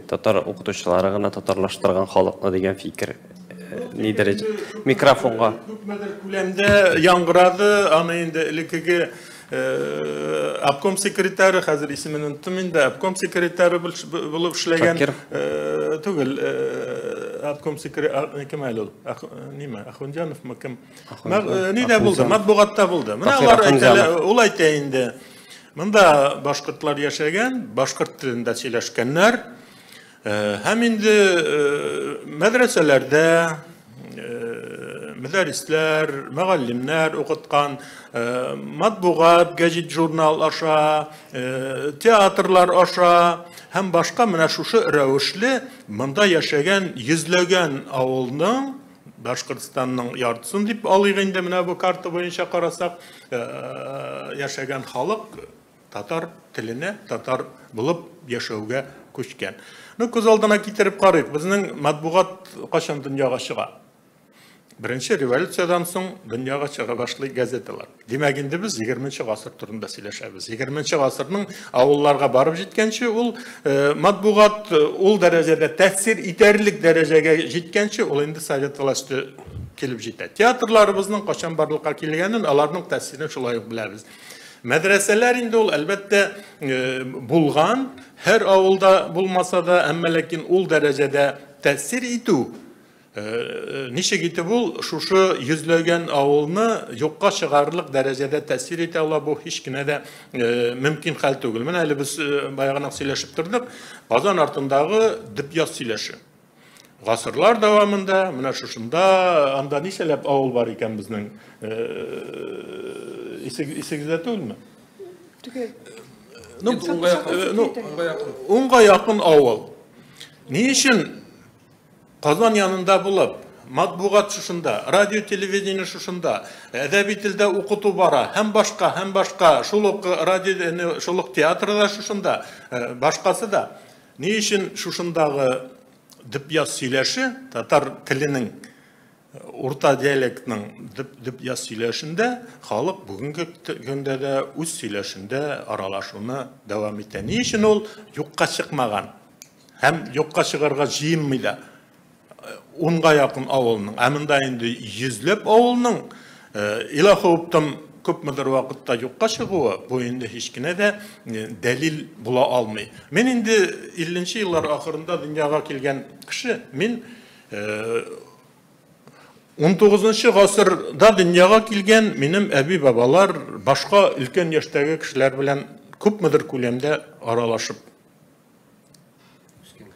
татар укытучылары гына татарлаштырган халыкны дигән фикер. Ни дәрәҗә? Микрофонга. Күпмедер күләмдә яңгырады, аны инде элеккеге обком секретаре, хәзер исемен оныттым инде, обком секретаре булып эшләгән түгел, обком секретаре кем әле ул? Ниме, Ахунҗановмы кем? Нидә булды? Матбугатта булды. Менә алар әйтәләр, ул әйтә инде. Монда башкортлар яшәгән, башкорт телендә сөйләшкәннәр. Һәм инде мәдрәсәләрдә мөдәррисләр, мөгаллимнәр укыткан, матбугат, гәҗит, журнал аша, театрлар аша һәм башка менә шушы рәвешле монда яшәгән йөзләгән авылның, Башкортстанның яртысын дип алыйк инде, менә бу карта буенча карасак, яшәгән халык татар теленә, татар булып яшәүгә күчкән. Ну, күз алдына китереп карыйк, безнең матбугат кайчан дөньяга чыга? Беренче революциядән соң дөньяга чыга башлый газеталар. Димәк, инде без 20 гасыр турында сөйләшәбез. 20 гасырның авылларга барып җиткәнче ул матбугат ул дәрәҗәдә тәэсир итәрлек дәрәҗәгә җиткәнче ул инде совет власте килеп җитә. Театрларыбызның кайчан барлыкка килгәнен, аларның тәэсирен шулай ук беләбез. Мәдрәсәләр инде ул әлбәттә булган, һәр авылда булмаса да, әмма ләкин ул дәрәҗәдә тәэсир итү, ничек итеп ул шушы йөзләгән авылны юкка чыгарырлык дәрәҗәдә тәэсир итә ала, бу һич кенә дә мөмкин хәл түгел. Менә әле без баягынак сөйләшеп тордык, Казан артындагы Дөпьяз сөйләше. Гасырлар дәвамында менә шушында, анда ничәләп авыл бар икән безнең, исегездә түгелме? Түгел. Ну, унга якын авыл. Ни өчен Казан янында булып, матбугат шушында, радио, телевидение шушында, әдәби телдә укыту бара, һәм башка, һәм башка, шул ук радио, шул ук театрда шушында, башкасы да. Ни өчен шушындагы Дөпьяз сөйләше, татар теленең урта диалектның Дөпьяз сөйләшендә халык бүгенге көндә дә үз сөйләшендә аралашуны дәвам итә. Ни өчен ул юкка чыкмаган? Һәм юкка чыгарга җыенмый да. 10-га якын авылның, ә монда инде йөзләп авылның илаһы уптым күпмедер вакытта юкка чыгуы, бу инде һич кенә дә дәлил була алмый. Мин инде 50 еллар ахырында дөньяга килгән кеше, мин 19 гасырда дөньяга килгән минем әби-бабалар башка өлкән яшьтәге кешеләр белән күпмедер күләмдә аралашып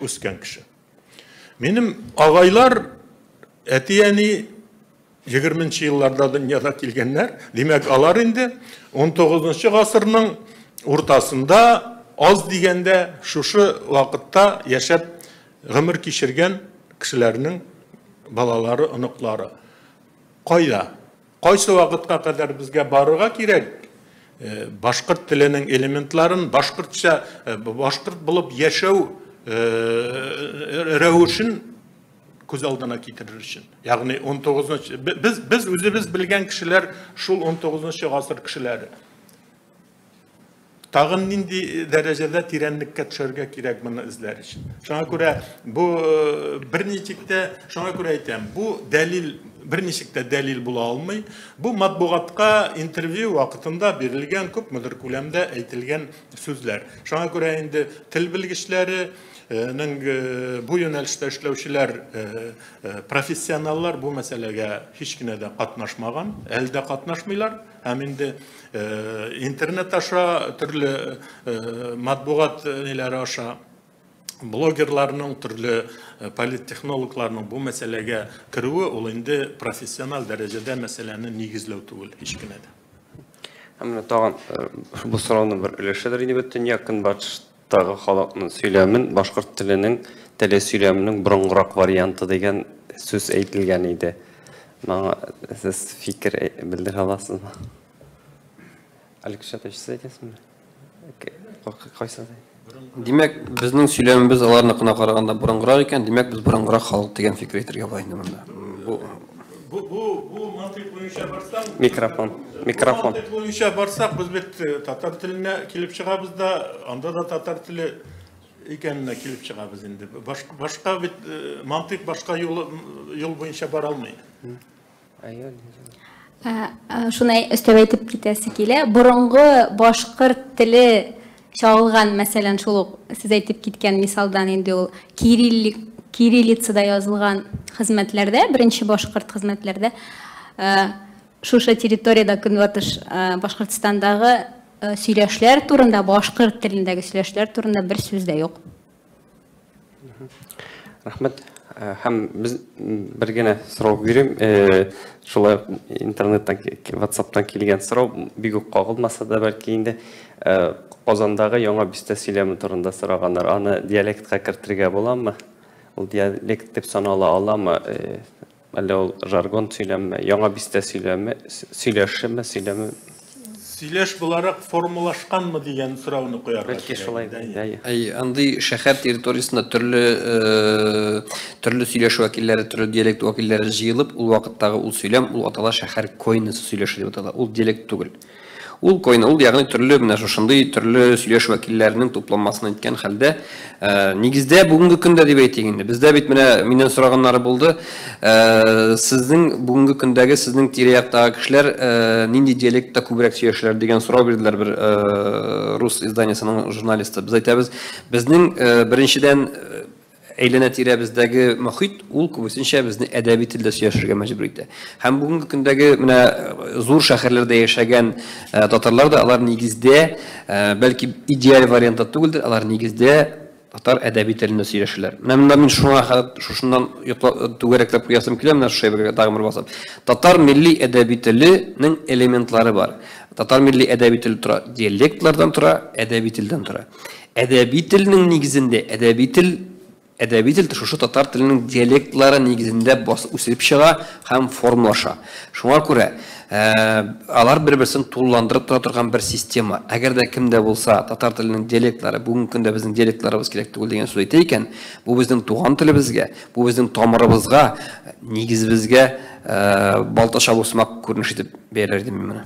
үскән кеше. Минем агайлар, әти-әни 20 елларда дөньяда килгәннәр. Димәк, алар инде 19 гасырның уртасында аз дигәндә шушы вакытта яшәп гомер кичергән кешеләрнең балалары, оныклары. Кайда? Кайсы вакытка кадәр безгә барырга кирәк? Башкорт теленең элементларын, башкортча, башкорт булып яшәү рәвешен күз алдына китерер өчен. Ягъни 19-нчы, без үзебез белгән кешеләр шул 19 гасыр кешеләре. Тагын нинди дәрәҗәдә тирәнлеккә төшәргә кирәк моны эзләр өчен. Шуңа күрә бу берничек тә, шуңа күрә әйтәм, бу дәлил берничек тә дәлил була алмый. Бу матбугатка интервью вакытында бирелгән күпмедер күләмдә әйтелгән сүзләр. Шуңа күрә инде тел белгечләре бу юнәлештә эшләүчеләр, профессионаллар бу мәсьәләгә һич кенә дә катнашмаган, әле дә катнашмыйлар. Һәм инде интернет аша, төрле матбугат ниләре аша блогерларның, төрле политтехнологларның бу мәсьәләгә керүе ул инде профессиональ дәрәҗәдә мәсьәләне нигезләү түгел һич кенә дә. Һәм менә тагын бу сорауның бер өлешедер инде, төньяк көнбатыштагы халыкның сөйләмен башкорт теленең теле сөйләменең борынгырак варианты дигән сүз әйтелгән иде. Моңа сез фикер белдерә аласызмы? Алексей Шатович, сез әйтәсезме? Кайсы? Димәк, безнең сөйләмебез аларныкына караганда борынгырак икән, димәк, без борынгырак халык дигән фикер әйтергә була инде монда. Бу мантыйк буенча барсаң, микрофон, микрофон. Мантыйк буенча барсак, без бит татар теленә килеп чыгабыз да, анда да татар теле икәненә килеп чыгабыз инде. Башка бит мантыйк башка юл буенча бара алмый. Шуны өстәп әйтеп китәсе килә. Борынгы башкорт теле чагылган, мәсәлән, шул ук сез әйтеп киткән мисалдан инде ул кириллицада язылган хезмәтләрдә, беренче башкорт хезмәтләрдә шушы территориядә Көнбатыш Башкортстандагы сөйләшләр турында, башкорт телендәге сөйләшләр турында бер сүз дә юк. Рәхмәт. Һәм без бер генә сорау бирим. Шулай интернеттан, WhatsApp'тан килгән сорау, бик үк кагылмаса да бәлки инде Казандагы Яңа бистә сөйләме турында сораганнар. Аны диалектка кертергә буламы? Ул диалект дип санала аламы? Әллә ул жаргон сөйләме, Яңа бистә сөйләме, сөйләшеме, сөйләме? Сөйләш буларак формалашканмы дигән сорауны куярга. Бәлки шулай да. Әй, андый шәһәр территориясендә төрле сөйләш вәкилләре, төрле диалект вәкилләре җыелып, ул вакыттагы ул сөйләм, ул атала шәһәр койнасы сөйләше дип атала. Ул диалект түгел. Ул койна, ул ягъни төрле менә шушындый төрле сөйләш вәкилләренең тупланмасын әйткән хәлдә, нигездә бүгенге көндә дип әйтик инде. Бездә бит менә миннән сораганнары булды. Сезнең бүгенге көндәге сезнең тирә-яктагы кешеләр нинди диалектта күбрәк сөйләшәләр дигән сорау бирделәр бер рус изданиесының журналисты. Без әйтәбез, безнең беренчедән әйләнә-тирәбездәге мохит ул күбесенчә безне әдәби телдә сөйләшергә мәҗбүр итә. Һәм бүгенге көндәге менә зур шәһәрләрдә яшәгән татарлар да алар нигездә, бәлки идеаль вариантта түгелдер, алар нигездә татар әдәби телендә сөйләшәләр. Менә монда мин шуңа шушыннан түгәрәкләп куясым килә, менә шушы әйбергә тагын бер басып. Татар милли әдәби теленең элементлары бар. Татар милли әдәби теле тора, диалектлардан тора, әдәби телдән тора. Әдәби телнең нигезендә әдәби тел Әдәби тел шушы татар теленең диалектлары нигезендә үсеп чыга һәм формалаша. Шуңа күрә алар бер-берсен тулыландырып тора торган бер система. Әгәр дә кемдә булса татар теленең диалектлары, бүгенге көндә безнең диалектларыбыз кирәк түгел дигән сүз әйтә икән, бу безнең туган телебезгә, бу безнең тамырыбызга, нигезебезгә балта чабу сымак күренеш итеп бәяләр идем мин моны.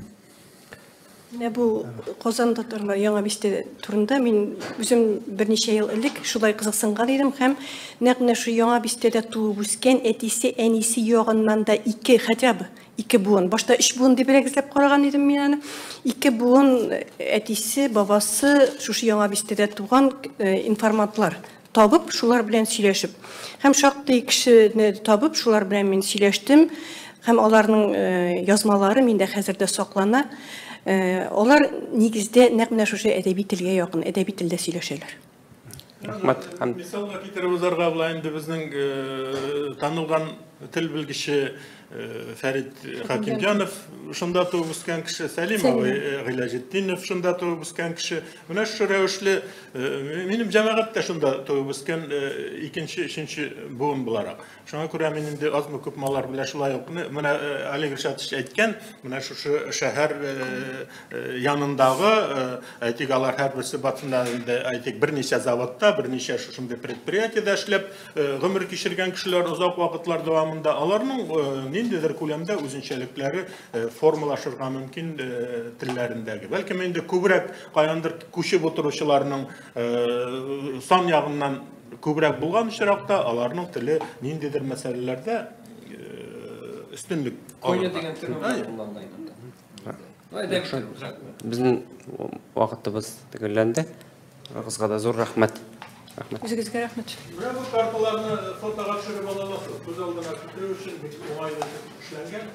Менә бу Казан татарлары Яңа бистә турында мин үзем берничә ел элек шулай кызыксынган идем һәм нәкъ менә шу Яңа бистәдә туып үскән әтисе, әнисе ягыннан да ике, хотя бы ике буын, башта өч буын дип эзләп караган идем мин аны. Ике буын әтисе, бабасы шушы Яңа бистәдә туган информантлар табып, шулар белән сөйләшеп. Һәм шактый кешене табып, шулар белән мин сөйләштем. Һәм аларның язмалары миндә хәзер дә саклана. Алар нигездә нәкъ менә шушы әдәби телгә якын, әдәби телдә сөйләшәләр. Рәхмәт. Мисалга китереп узарга була инде безнең танылган тел белгече Фәрит Хакимҗанов шунда туып үскән кеше, Сәлим абый Гыйләҗетдинов шунда туып үскән кеше. Менә шушы рәвешле минем җәмәгать тә шунда туып үскән икенче, өченче буын буларак. Шуңа күрә мин инде азмы күпме алар белән шулай ук менә Олег Ришатович әйткән, менә шушы шәһәр янындагы, әйтик, алар һәрберсе батында инде, әйтик, берничә заводта, берничә шушындый предприятиедә эшләп гомер кичергән кешеләр озак вакытлар дәвамында аларның ниндидер күләмдә үзенчәлекләре формалашырга мөмкин телләрендәге. Бәлкем инде күбрәк каяндыр күчеп утыручыларның сан ягыннан күбрәк булган очракта аларның теле ниндидер мәсьәләләрдә өстенлек алырга. Безнең вакытыбыз төгәлләнде. Барыгызга да зур рәхмәт. Үзегезгә рәхмәт. Менә бу карталарны фотога төшереп ала аласыз. Күз алдына китерү өчен бик уңайлы эшләнгән.